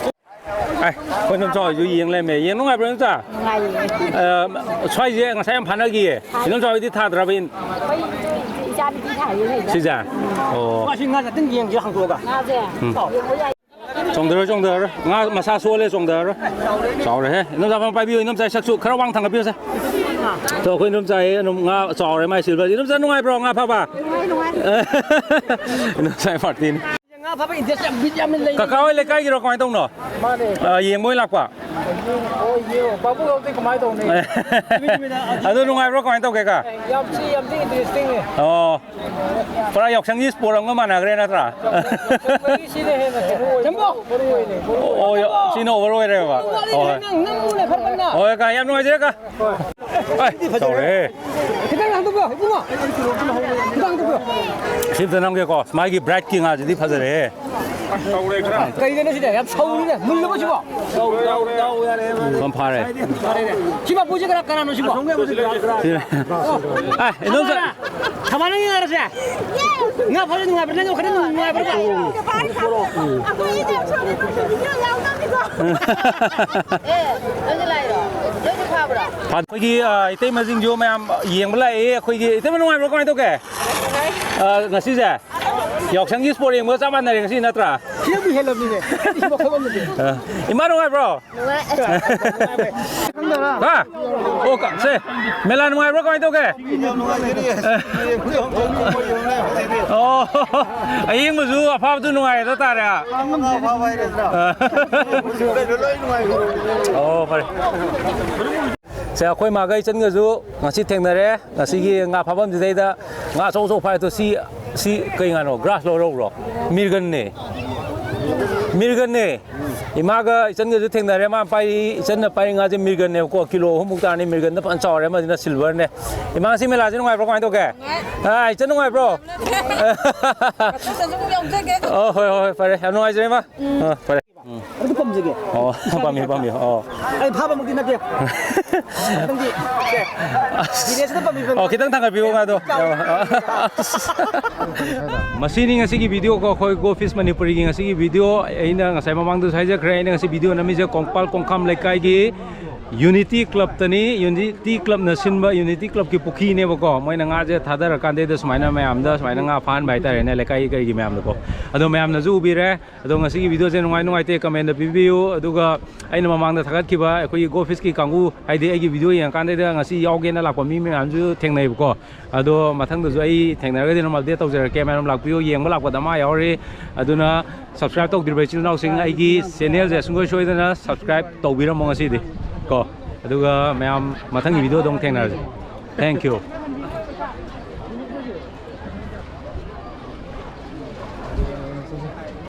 ꯑꯥꯏ, ꯑꯩꯈꯣꯏ ꯏꯗꯣꯝꯆꯥ ꯍꯣꯏꯁꯨ ꯌꯦꯡ ꯂꯩꯔꯝꯃꯦ꯫ ꯌꯦꯡ ꯅꯨꯡꯉꯥꯏꯕ꯭ꯔꯣ, ꯏꯗꯣꯝꯆꯥ? ꯅꯨꯡꯉꯥꯏꯌꯦ꯫ ꯑ, ꯁ꯭ꯋꯥꯏꯁꯦ ꯉꯁꯥꯏ ꯌꯥꯝ ꯐꯥꯅꯈꯤꯌꯦ꯫ ꯏꯗꯣꯝꯆꯥ ꯍꯣꯏꯗꯤ ꯊꯥꯗ꯭ꯔꯕ ꯏꯟ? ꯑꯩꯈꯣꯏ ꯏꯆꯥꯅꯨꯄꯤ ꯊꯥꯏꯌꯦ ꯂꯩꯗ꯫ ꯁꯤꯁꯦ? ꯑꯣ꯫ ꯃꯥꯁꯤ ꯉꯥ ꯆꯠꯇꯪ ꯌꯦꯡꯁꯤ ꯍꯥꯡꯇꯣꯛꯑꯒ꯫ ꯉꯥꯁꯦ꯫ ꯎꯝ꯫ ꯌꯦꯡꯕ ꯌꯥꯏ꯫ ꯆꯣꯡꯊꯔꯣ, ꯆꯣꯡꯊꯔꯣ꯫ ꯉꯥ ꯃꯁꯥ ꯁꯣꯜꯂꯦ, ꯆꯣꯡꯊꯔꯣ꯫ ꯆꯥꯎꯔꯦꯍꯦ꯫ ꯏꯗꯣꯝꯆꯥ ꯐꯝ ꯄꯥꯏꯕꯤꯌꯨ, ꯏꯗꯣꯝꯆꯥ ꯁꯛꯁꯨ ꯈꯔ ꯋꯥꯡ ꯊꯥꯡꯒꯠꯄꯤꯌꯨꯁꯦ꯫ ꯇꯣ, ꯑꯩꯈꯣꯏ ꯏꯗꯣꯝꯆꯥ ꯑꯗꯨꯝ ꯉꯥ ꯆꯥꯎꯔꯦ, ꯃꯥꯏ silver꯫ ꯏꯗꯣꯝꯆꯥ ꯅꯨꯡꯉꯥꯏꯕ꯭ꯔꯣ ꯉꯥ ꯐꯥꯕ? ꯅꯨꯡꯉꯥꯏ, ꯅꯨꯡꯉꯥꯏ꯫ ꯏꯗꯣꯝꯆꯥ party ꯅꯤ꯫ ꯉꯥ ꯐꯥꯕ interest ꯌꯥꯝ, ꯕꯤꯠ ꯌꯥꯝꯅ ꯂꯩ꯫ ꯀꯀꯥ ꯍꯣꯏ ꯂꯩꯀꯥꯏꯒꯤꯔꯣ, ꯀꯃꯥꯏꯅ ꯇꯧꯅꯣ? ꯃꯥꯅꯦ꯫ ꯑ, ꯌꯦꯡꯕ ꯑꯣꯏꯅ ꯂꯥꯛꯄ? ꯑꯣ, ꯌꯦꯡꯉꯣ꯫ ꯕꯥꯕꯨ ꯍꯣꯏꯗꯤ ꯀꯃꯥꯏꯅ ꯇꯧꯅꯤ? ꯑꯗꯨ ꯅꯨꯡꯉꯥꯏꯕ꯭ꯔꯣ, ꯀꯃꯥꯏꯅ ꯇꯧꯒꯦ, ꯀꯥ? ꯌꯥꯝ ꯊꯤ, ꯌꯥꯝ ꯊꯤ interesting ꯅꯦ꯫ ꯑꯣ, ꯄꯨꯔꯥ ꯌꯥꯎꯁꯪꯒꯤ sport ꯑꯃꯒ ꯃꯥꯟꯅꯈ꯭ꯔꯦ, ꯅꯠꯇ꯭ꯔꯥ? ꯌꯥꯎꯁꯪꯒꯤ ꯁꯤꯅ ꯍꯦꯟꯅ ꯀꯩꯅꯣ ꯑꯣꯏ, ꯆꯪꯕ꯭ꯔꯣ? ꯃꯔꯨ ꯑꯣꯏꯅꯦ, ꯃꯔꯨ ꯑꯣꯏ꯫ ꯑꯣ, ꯌꯥ-, ꯁꯤꯅ over ꯑꯣꯏꯔꯦꯕ? ꯋꯥꯔꯤ ꯍꯣꯏ, ꯍꯣꯏ꯫ ꯅꯪ, ꯅꯪ ꯎꯅ ꯐꯔꯕꯅ? ꯍꯣꯏ, ꯀꯥ, ꯌꯥꯝ ꯅꯨꯡꯉꯥꯏꯖꯔꯦ, ꯀꯥ꯫ ꯑꯩ, ꯆꯥꯎꯔꯦ꯫ ꯈꯤꯇꯪ ꯍꯥꯡꯗꯣꯛꯄꯤꯌꯣ, ꯏꯕꯨꯡꯉꯣ꯫ ꯈꯤꯇꯪ ꯍꯥꯡꯗꯣꯛꯄꯤꯌꯣ꯫ ꯁꯤ ꯑꯝꯇ ꯅꯝꯒꯦꯀꯣ꯫ ꯃꯥꯒꯤ bright ꯀꯤ ꯉꯥꯁꯤꯗꯤ ꯐꯖꯔꯦꯍꯦ꯫ ꯀꯩꯗꯅꯣ ꯁꯤꯗ ꯌꯥꯝ ꯁꯧꯔꯤꯅꯦ꯫ ꯃꯨꯜꯂꯕꯣ ꯁꯤꯕꯣ? ꯌꯥꯝ ꯐꯥꯔꯦ꯫ ꯁꯤ ꯃꯄꯨꯁꯦ ꯀꯅꯥ, ꯀꯅꯥꯅꯣ ꯁꯤꯕꯣ? ꯁꯤ-, ꯑꯦ, ꯏꯗꯣꯝꯆꯥ꯫ ꯊꯕꯥꯅ ꯉꯥꯔꯁꯦ꯫ ꯉꯥ ꯐꯥꯕ ꯅꯨꯡꯉꯥꯏꯕ꯭ꯔꯥ? ꯅꯪ ꯋꯥꯈꯜ ꯅꯨꯡꯉꯥꯏꯕ꯭ꯔꯥ? ꯑꯦ, ꯅꯣꯏꯗꯤ ꯂꯥꯛꯏꯔꯣ? ꯅꯣꯏꯗꯤ ꯐꯥꯕ꯭ꯔꯣ? ꯑꯩꯈꯣꯏꯒꯤ, ꯑ, ꯏꯇꯩꯃꯁꯤꯡꯁꯨ ꯃꯌꯥꯝ ꯌꯦꯡꯕ ꯂꯥꯛꯑꯦ꯫ ꯑꯩꯈꯣꯏꯒꯤ ꯏꯇꯩꯃ, ꯅꯨꯡꯉꯥꯏꯕ꯭ꯔꯣ? ꯀꯃꯥꯏꯅ ꯇꯧꯒꯦ? ꯑ, ꯉꯁꯤꯁꯦ? ꯌꯥꯎꯁꯪꯒꯤ ꯁ꯭ꯄꯣꯔꯠ ꯌꯦꯡꯕꯒ ꯆꯞ ꯃꯥꯟꯅꯔꯦ ꯉꯁꯤ, ꯅꯠꯇ꯭ꯔꯥ? ꯁꯤꯅꯕꯨ ꯍꯦꯜꯂꯝꯃꯤꯅꯦ꯫ ꯑꯩꯗꯤ ꯃꯈꯜ ꯑꯃꯅꯤ꯫ ꯑ, ꯏꯃꯥ, ꯅꯨꯡꯉꯥꯏꯕ꯭ꯔꯣ? ꯅꯨꯡꯉꯥꯏ꯫ ꯍꯥ? ꯑꯣ, ꯀ-, ꯁꯦ, ꯃꯦꯂꯥ ꯅꯨꯡꯉꯥꯏꯕ꯭ꯔꯣ? ꯀꯃꯥꯏꯅ ꯇꯧꯒꯦ? ꯌꯥꯝ ꯅꯨꯡꯉꯥꯏꯖꯔꯤ꯫ ꯑꯣ, ꯑꯌꯦꯡꯕꯁꯨ ꯑꯐꯥꯕꯗꯨ ꯅꯨꯡꯉꯥꯏꯔꯦ ꯍꯥꯏ ꯇꯥꯔꯦ꯫ ꯑꯐꯥꯕ ꯍꯥꯏꯔꯦꯗꯅ꯫ ꯑ꯫ ꯀꯩꯅꯣ, ꯂꯣꯏ ꯅꯨꯡꯉꯥꯏꯈ꯭ꯔꯦ꯫ ꯑꯣ, ꯐꯔꯦ꯫ ꯁꯦ, ꯑꯩꯈꯣꯏ ꯃꯥꯒ ꯏꯆꯟꯒꯁꯨ ꯉꯁꯤ ꯊꯦꯡꯅꯔꯦ꯫ ꯉꯁꯤꯒꯤ ꯉꯥ ꯐꯥꯐꯝꯁꯤꯗꯩꯗ ꯉꯥ ꯑꯆꯧ ꯑꯆꯧ ꯐꯥꯏ꯫ ꯑꯗꯣ ꯁꯤ, ꯁꯤ ꯀꯩ ꯉꯥꯅꯣ? ꯒ꯭ꯔꯥꯁꯂꯣ, ꯔꯧꯔꯣ? ꯃꯤꯔꯒꯟꯅꯦ꯫ ꯃꯤꯔꯒꯟꯅꯦ꯫ ꯏꯃꯥꯒ ꯏꯆꯟꯒꯁꯨ ꯊꯦꯡꯅꯔꯦ꯫ ꯃꯥꯅ ꯄꯥꯏꯔꯤ, ꯏꯆꯟꯅ ꯄꯥꯏꯔꯤ ꯉꯥꯁꯦ ꯃꯤꯔꯒꯟꯅꯦꯕꯀꯣ꯫ ꯀꯤꯂꯣ ꯑꯍꯨꯝꯃꯨꯛ ꯇꯥꯔꯅꯤ꯫ ꯃꯤꯔꯒꯟꯗ ꯐꯖꯅ ꯆꯥꯎꯔꯦ, ꯑꯃꯁꯤꯅ ꯁꯤꯜꯚꯔꯅꯦ꯫ ꯏꯃꯥ, ꯉꯁꯤ ꯃꯦꯂꯥꯁꯦ ꯅꯨꯡꯉꯥꯏꯕ꯭ꯔꯣ? ꯀꯃꯥꯏꯅ ꯇꯧꯒꯦ? ꯅꯨꯡꯉꯥꯏ꯫ ꯑꯥ, ꯏꯆꯟ ꯅꯨꯡꯉꯥꯏꯕ꯭ꯔꯣ? ꯅꯠꯇꯦ꯫ ꯃꯊꯛꯇꯁꯨ ꯑꯃꯨꯛ ꯌꯥꯎꯖꯒꯦ꯫ ꯑꯣ, ꯍꯣꯏ, ꯍꯣꯏ, ꯍꯣꯏ, ꯐꯔꯦ꯫ ꯌꯥꯝ ꯅꯨꯡꯉꯥꯏꯖꯔꯦ, ꯏꯃꯥ꯫ ꯑꯥ, ꯐꯔꯦ꯫ ꯑꯗꯨ ꯄꯥꯝꯖꯒꯦ꯫ ꯑꯣ, ꯄꯥꯝꯃꯤ, ꯄꯥꯝꯃꯤ꯫ ꯑꯣ꯫ ꯑꯩ ꯐꯥꯕꯃꯛꯇꯤ ꯅꯠꯇꯦ꯫ ꯅꯪꯒꯤ, ꯁꯦ, ꯗꯤꯅꯦꯁꯅ ꯄꯥꯝꯕꯤꯕ꯫ ꯑꯣ, ꯈꯤꯇꯪ ꯊꯥꯡꯒꯠꯄꯤꯌꯨ ꯉꯥꯗꯣ꯫ ꯃꯁꯤꯅꯤ ꯉꯁꯤꯒꯤ ꯚꯤꯗꯤꯑꯣ ꯀꯣ, ꯑꯩꯈꯣꯏ Go Fish ꯃꯅꯤꯄꯨꯔꯤꯒꯤ ꯉꯁꯤꯒꯤ ꯚꯤꯗꯤꯑꯣ꯫ ꯑꯩꯅ ꯉꯁꯥꯏ ꯃꯃꯥꯡꯗꯁꯨ ꯍꯥꯏꯖꯈ꯭ꯔꯦ, ꯑꯩꯅ ꯉꯁꯤ ꯚꯤꯗꯤꯑꯣ ꯅꯝꯃꯤꯁꯦ ꯀꯣꯡꯄꯥꯜ ꯀꯣꯡꯈꯥꯝ ꯂꯩꯀꯥꯏꯒꯤ ꯌꯨꯅꯤꯇꯤ ꯀ꯭ꯂꯕꯇꯅꯤ꯫ ꯌꯨꯅꯤꯇꯤ ꯀ꯭ꯂꯕꯅ ꯁꯤꯟꯕ ꯌꯨꯅꯤꯇꯤ ꯀ꯭ꯂꯕꯀꯤ ꯄꯨꯈ꯭ꯔꯤꯅꯦꯕꯀꯣ꯫ ꯃꯣꯏꯅ ꯉꯥꯁꯦ ꯊꯥꯗꯔꯀꯥꯟꯗꯩꯗ ꯁꯨꯃꯥꯏꯅ ꯃꯌꯥꯝꯗ ꯁꯨꯃꯥꯏꯅ ꯉꯥ ꯐꯥꯍꯟꯕ ꯍꯥꯏꯇꯥꯔꯦꯅꯦ, ꯂꯩꯀꯥꯏꯒꯤ ꯀꯩꯒꯤ ꯃꯌꯥꯝꯗꯀꯣ꯫ ꯑꯗꯣ ꯃꯌꯥꯝꯅꯁꯨ ꯎꯕꯤꯔꯦ꯫ ꯑꯗꯣ ꯉꯁꯤꯒꯤ ꯚꯤꯗꯤꯑꯣꯁꯦ ꯅꯨꯡꯉꯥꯏ ꯅꯨꯡꯉꯥꯏꯇꯦ ꯀꯃꯦꯟꯗ ꯄꯤꯕꯤꯌꯨ꯫ ꯑꯗꯨꯒ ꯑꯩꯅ ꯃꯃꯥꯡꯗ ꯊꯥꯒꯠꯈꯤꯕ ꯑꯩꯈꯣꯏꯒꯤ Go Fishꯀꯤ ꯀꯥꯡꯕꯨ, ꯍꯥꯏꯗꯤ ꯑꯩꯒꯤ ꯚꯤꯗꯤꯑꯣ ꯌꯦꯡꯉꯀꯥꯟꯗꯩꯗ ꯉꯁꯤ ꯌꯥꯎꯒꯦꯅ ꯂꯥꯛꯄ ꯃꯤ ꯃꯌꯥꯝꯁꯨ ꯊꯦꯡꯅꯩꯕꯀꯣ꯫ ꯑꯗꯣ ꯃꯊꯪꯗꯁꯨ ꯑꯩ ꯊꯦꯡꯅꯔꯒꯗꯤ ꯑꯗꯨꯝ update ꯇꯧꯖꯔꯛꯀꯦ꯫ ꯃꯌꯥꯝ ꯂꯥꯛꯄꯤꯌꯨ, ꯌꯦꯡꯕ ꯂꯥꯛꯄꯗ ꯃꯥ ꯌꯥꯎꯔꯤ꯫ ꯑꯗꯨꯅ subscribe ꯇꯧꯗ꯭ꯔꯤꯕ ꯏꯆꯤꯜ ꯏꯅꯥꯎꯁꯤꯡ, ꯑꯩꯒꯤ channelꯁꯦ ꯁꯨꯡꯁꯣꯏ ꯁꯣꯏꯗꯅ subscribe ꯇꯧꯕꯤꯔꯝꯃꯣ ꯉꯁꯤꯗꯤ ꯀꯣ꯫ ꯑꯗꯨꯒ ꯃꯌꯥꯝ ꯃꯊꯪꯒꯤ ꯚꯤꯗꯤꯑꯣꯗ ꯑꯃꯨꯛ ꯊꯦꯡꯅꯔꯁꯤ꯫ Thank you꯫